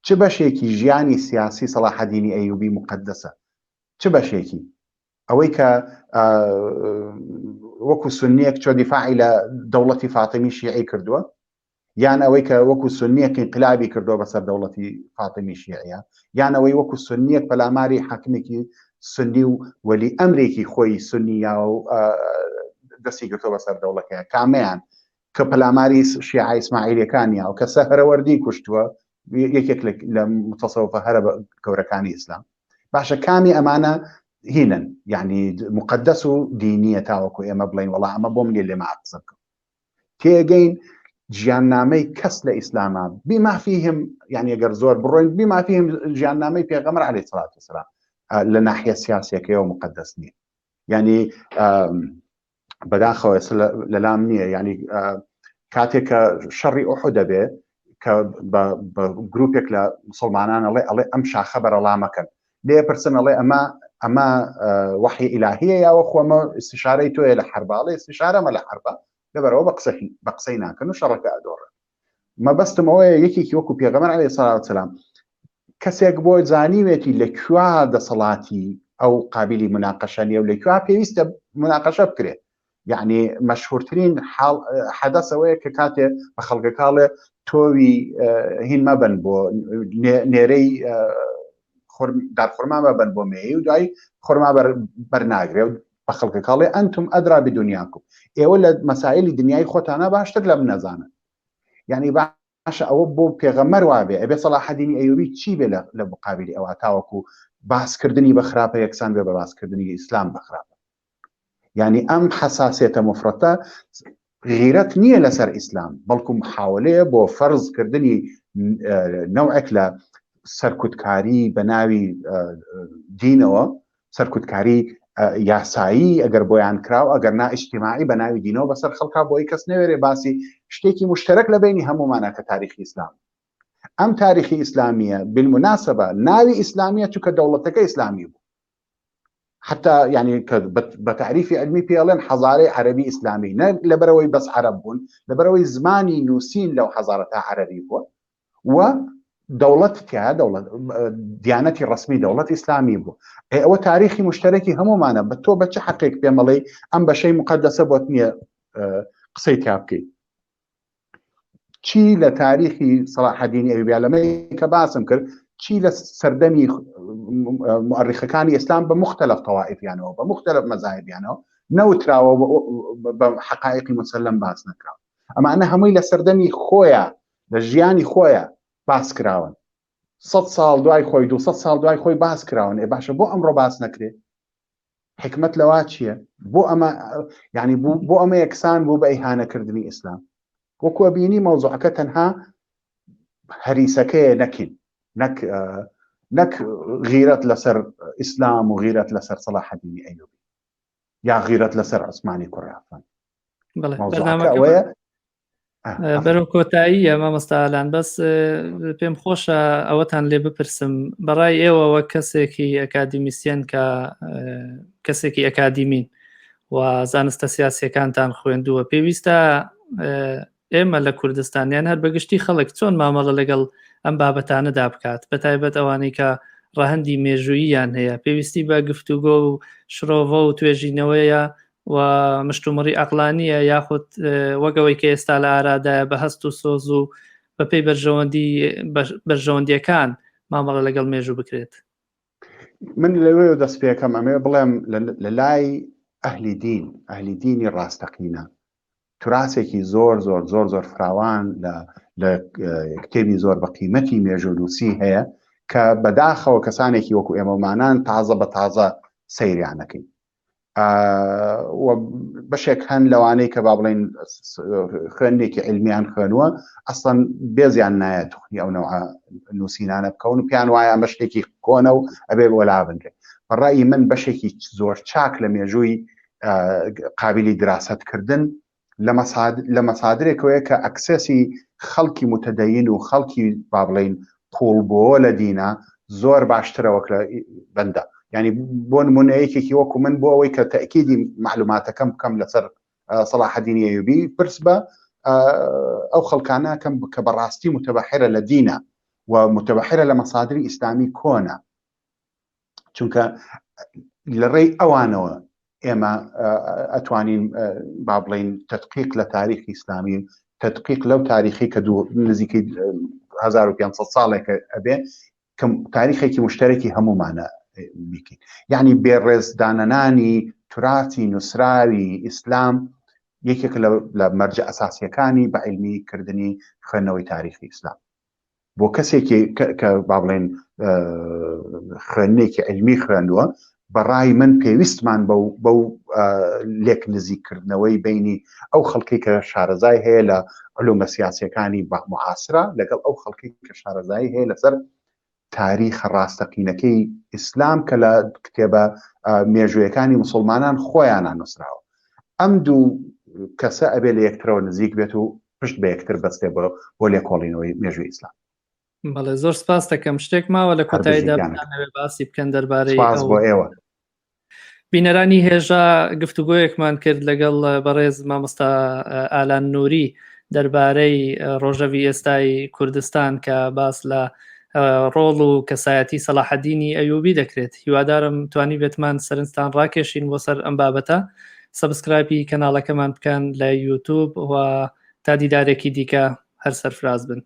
چ بەشێکی ژیانی سیاسی سەڵاحەدینی ئەیوبی مقدسە چ بەشێکی ئەوەی کە وەکو سنیەک چۆ دیفاعی لە دەوڵەتی فاتمی شیعی کردووە یان ئەوەی کە وەکو سنیەک ئینقلابی کردووە بەسەر دەوڵەتی فاتمی شیعە یان ئەوەی وەکو سنیەک پەلاماری حاکمێکی سنی و وەلی ئەمرێکی خۆی سنی یا و دەستی گرتووە بەسەر دەوڵەکەیە کامیان کە پەلاماری شیعە ئیسماعیلەکان یا و کە سەهرەوەردی کوشتووە یەکێک لە متصەوفە هەرە گەورەکانی ئیسلام باشە کامی ئەمانە هینن یعنی مقدس و دینیە تاوەکو ئێمە بڵین وەڵا ئەمە بۆم نیە لێمە قسە بکەم تێگەین ژیاننامەی کەس لە ئیسلاما بما فيهم یعنی ئەگەر زۆر بڕۆین بما فيهم ژیاننامەی پێغەمبەر عەلەیهی سڵات وسلام لە ناحیە سیاسیەکەیەوە مقدس نییە یعنی بەداخەوە ئێستا لەلام نییە یعنی کاتێک کە شەڕی ئۆحو دەبێ کە بە گروپێک لە مسلمانان ئەڵێ ئەڵێ ئەم شاخە بەرەڵامەکەن لێ پرسن ئەڵێ ئەمە ئەمە وحی ئیلاهیە یاوە خۆمە استشارەی تۆیە لە حرباڵێ استشارەمە لە حربە لەبەرەوە بە قسە بە قسەی ناکەن و شەڕەکە ئەدۆڕن مەبەستم ئەوەیە یەکێکی وەکو پێغەمبەر عەلەیهی سڵاوت سەلام کەسێک بۆ زانیوێتی لە کوێ دەسەڵاتی ئەو قابلی مناقەشە نیە و لە کوێ پێویستە مناقەشە بکرێت یعنی مەشهورترین حاڵ حەدەس ئەوەیە کە کاتێ بە خەڵکەکاڵێ تۆوی هین مەبن بۆ نێرەی دارخورما مەبن بۆ مێی و دوای خورما بەرناگرێ و بە خەڵکەکاڵێ ئەنتم ئەدرا بدنیاکم ئێوە لە مەسایلی دنیای خۆتانە باشتر لە من نەزانن یعنی باشە ئەوە بۆ پێغەمەر وابێ ئەبێ سەڵاحەدینی ئەیوبی چی بێ لە مقابلی ئەوە تاوەکو باسکردنی بە خراپە یەکسان بێ بە باسکردنی ئیسلام بە خراپە یعنی ئەم حەساسێتە مفرەتە غیرەت نییە لەسەر ئیسلام بەڵکو محاولەیە بۆ فەرزکردنی نەوعێک لە سەرکوتکاری بە ناوی دینەوە سەرکوتکاری یاسایی ئەگەر بۆیان کراو ئەگەر نا ئیجتیماعی بە ناوی دینەوە بەسەر خەڵکا بۆی کەس نەوێرێ باسی شتێکی مشتەرەک لە بینی هەمومانە کە تاریخی ئیسلام ئەم تاریخی ئیسلامیە بالمناسبە ناوی ئیسلامیە چونکە دەوڵەتەکە ئیسلامی بوو حتا یعنی کە بە تعریفی علمی پێڵێن حەزارەی عەربی ئیسلامی نە لەبەرەوەی بەس عەرەب بوون لەبەرەوەی زمانی نووسین لەو حەزارە تا عەربی بووە و دەوڵەت تیا دەوڵەت دیانەتی ڕسمی دەوڵەت ئیسلامی بوو ئێ ئەوە تاریخی مشتەرەکی هەمومانە بە تۆ بە چ حەقێک پێمەڵێ ئەم بەشەی مقدەسە بۆت نییە قسەی تیا بکەیت چی لە تاریخی سەڵاحەدینی ئەیوبیا لەمەی کە باسم کرد چی لە سەردەمی مؤرخەکانی ئیسلام بە مختلف تەوائفیانەوە بە مختلف مەزاهبیانەوە نەوتراوە بە حقائقی مسلم باس نەکراوە ئەمانە هەمووی لە سەردەمی خۆیان لە ژیانی خۆیان باس کراون سە ساڵ دوای خۆی دو ساڵ دوای خۆی باس کراون ئێ باشە بۆ ئەمڕۆ باس نەکرێت حکمت لەوا چییە بۆ ئەمە یعنی بۆ ئەمە یەکسان بوو بە ئیهانەکردنی ئیسلام وەکو بینی مەوزوعەکە تەنها هەریسەکەیە نەکین نەک نەک غیرەت لەسەر ئیسلام و غیرەت لەسەر سەڵاحەدینی ئەیوبی یا غیرەت لەسەر عوسمانی کوڕی عەفان ئەوەیە. بەرەو کۆتاییە مامۆستا ئالان بەس پێم خۆشە ئەوەتان لێ بپرسم بەڕای ئێوە وەک کەسێکی ئەکادیمیسیەن کە کەسێکی ئەکادیمین و زانستە سیاسیەکانتان خوێندووە پێویستە ئێمە لە کوردستان یان هەر بەگشتی خەڵک چۆن مامەڵە لەگەڵ ئەم بابەتانەدا بکات بە تایبەت ئەوانەی کە ڕەهەندی مێژووییان هەیە پێویستی بە گفتوگۆ و شرۆڤە و توێژینەوەیە و مشتومڕی ئەقلانیە یاخود وەک ئەوەی کە ئێستا لە ئارادایە بە هەست و سۆز و بەپێی بەرژەوەندی بەرژەوەندیەکان مامەڵە لەگەڵ مێژوو بکرێت. من لەوێ دەست پێکەم ئەمێ بڵێم لە لای ئەهلی دین ئەهلی دینی ڕاستەقینە توراسێکی زۆر زۆر زۆر زۆر فراوان لە لە کتێبی زۆر بە قیمەتی مێژوونووسی هەیە کە بەداخەوە کەسانێکی وەکو ئێمەمانان تازە بە تازە سەیریانەکەین بەشێک هەن لەوانەی کە با بڵین خوێندێکی علمیان خوێنوە ئەسڵەن بێزیان نایە توخنی ئەو نەوە نووسینانە بکەون و پیان وایە ئەمە شتێکی کۆنە و ئەبێ وەلا بنرێ بەڕایی من بەشێکی زۆر چاک لە مێژووی قابلی دراستکردن لە مەسادرێکەوەیە کە ئەکسێسی خەڵکی متدەین و خەڵکی با بڵین قوڵ بۆ لە دینە زۆر باشترە وەک لە بەندە ینی بۆ نمونە یەکێکی وەکو من بۆ ئەوەی کە تەکیدی معلوماتەکەم بکەم لەسەر سەڵاحەدینی ئەیوبی پرس بە ئەو خەڵکانە کەم کە بەڕاستی متبەحرە لە دینە و متبەحرە لە مەسادری ئیسلامی کۆنە چونکە لە ڕێی ئەوانەوە ئێمە ئەتوانین با بڵین تدقیق لە تاریخی ئیسلامی تدقیق لەو تاریخی کە دوو نزیکەی 1500 ساڵێک ئەبێ کە تاریخێکی مشتەرەکی هەمومانە بیکەین یعنی بێڕێزدانەنانی تراتی نووسراوی ئیسلام یەکێک لە مەرجە ئەساسیەکانی بە علمی کردنی خوێندنەوەی تاریخی ئیسلام بۆ کەسێکی کە با بڵێن خوێندنێکی علمی خوێندووە بەڕای من پێویستمان بەو بەو لێک نزیککردنەوەی بینی ئەو خەڵکی کە شارەزای هەیە لە علومە سیاسەکانی بە معاسرە لەگەڵ ئەو خەڵکی کە شارەزایی هەیە لەسەر تاریخە ڕاستەقینەکەی ئیسلام کە لە کتێبە مێژوویەکانی مسلمانان خۆیانە نووسراوە ئەم دوو کەسە ئەبێ لە یەکترەوە نزیک بێت و پشت بە یەکتر بەستێ بۆ بۆ لێکۆڵینەوەی مێژووی ئیسلام. بەڵێ زۆر سپاس دەکەم شتێک ماوە لە کۆتاییدا بتانەوێ باسی بکەن دەربارەی سپاس بۆ ئێوە. بینەرانی هێژا گفتوگۆیەکمان کرد لەگەڵ بەڕێز مامۆستا ئالان نووری دەربارەی ڕۆژەڤی ئێستای کوردستان کە باس لە ڕۆڵ و کەسایەتی سەلاحەدینی ئەیوبی دەکرێت هیوادارم توانی بێتمان سەرنجتان ڕاکێشین بۆ سەر ئەم بابەتە سەبسکرایبی کەناڵەکەمان بکەن لە یوتوب و تا دیدارێکی دیکە هەر سەرفراز بن.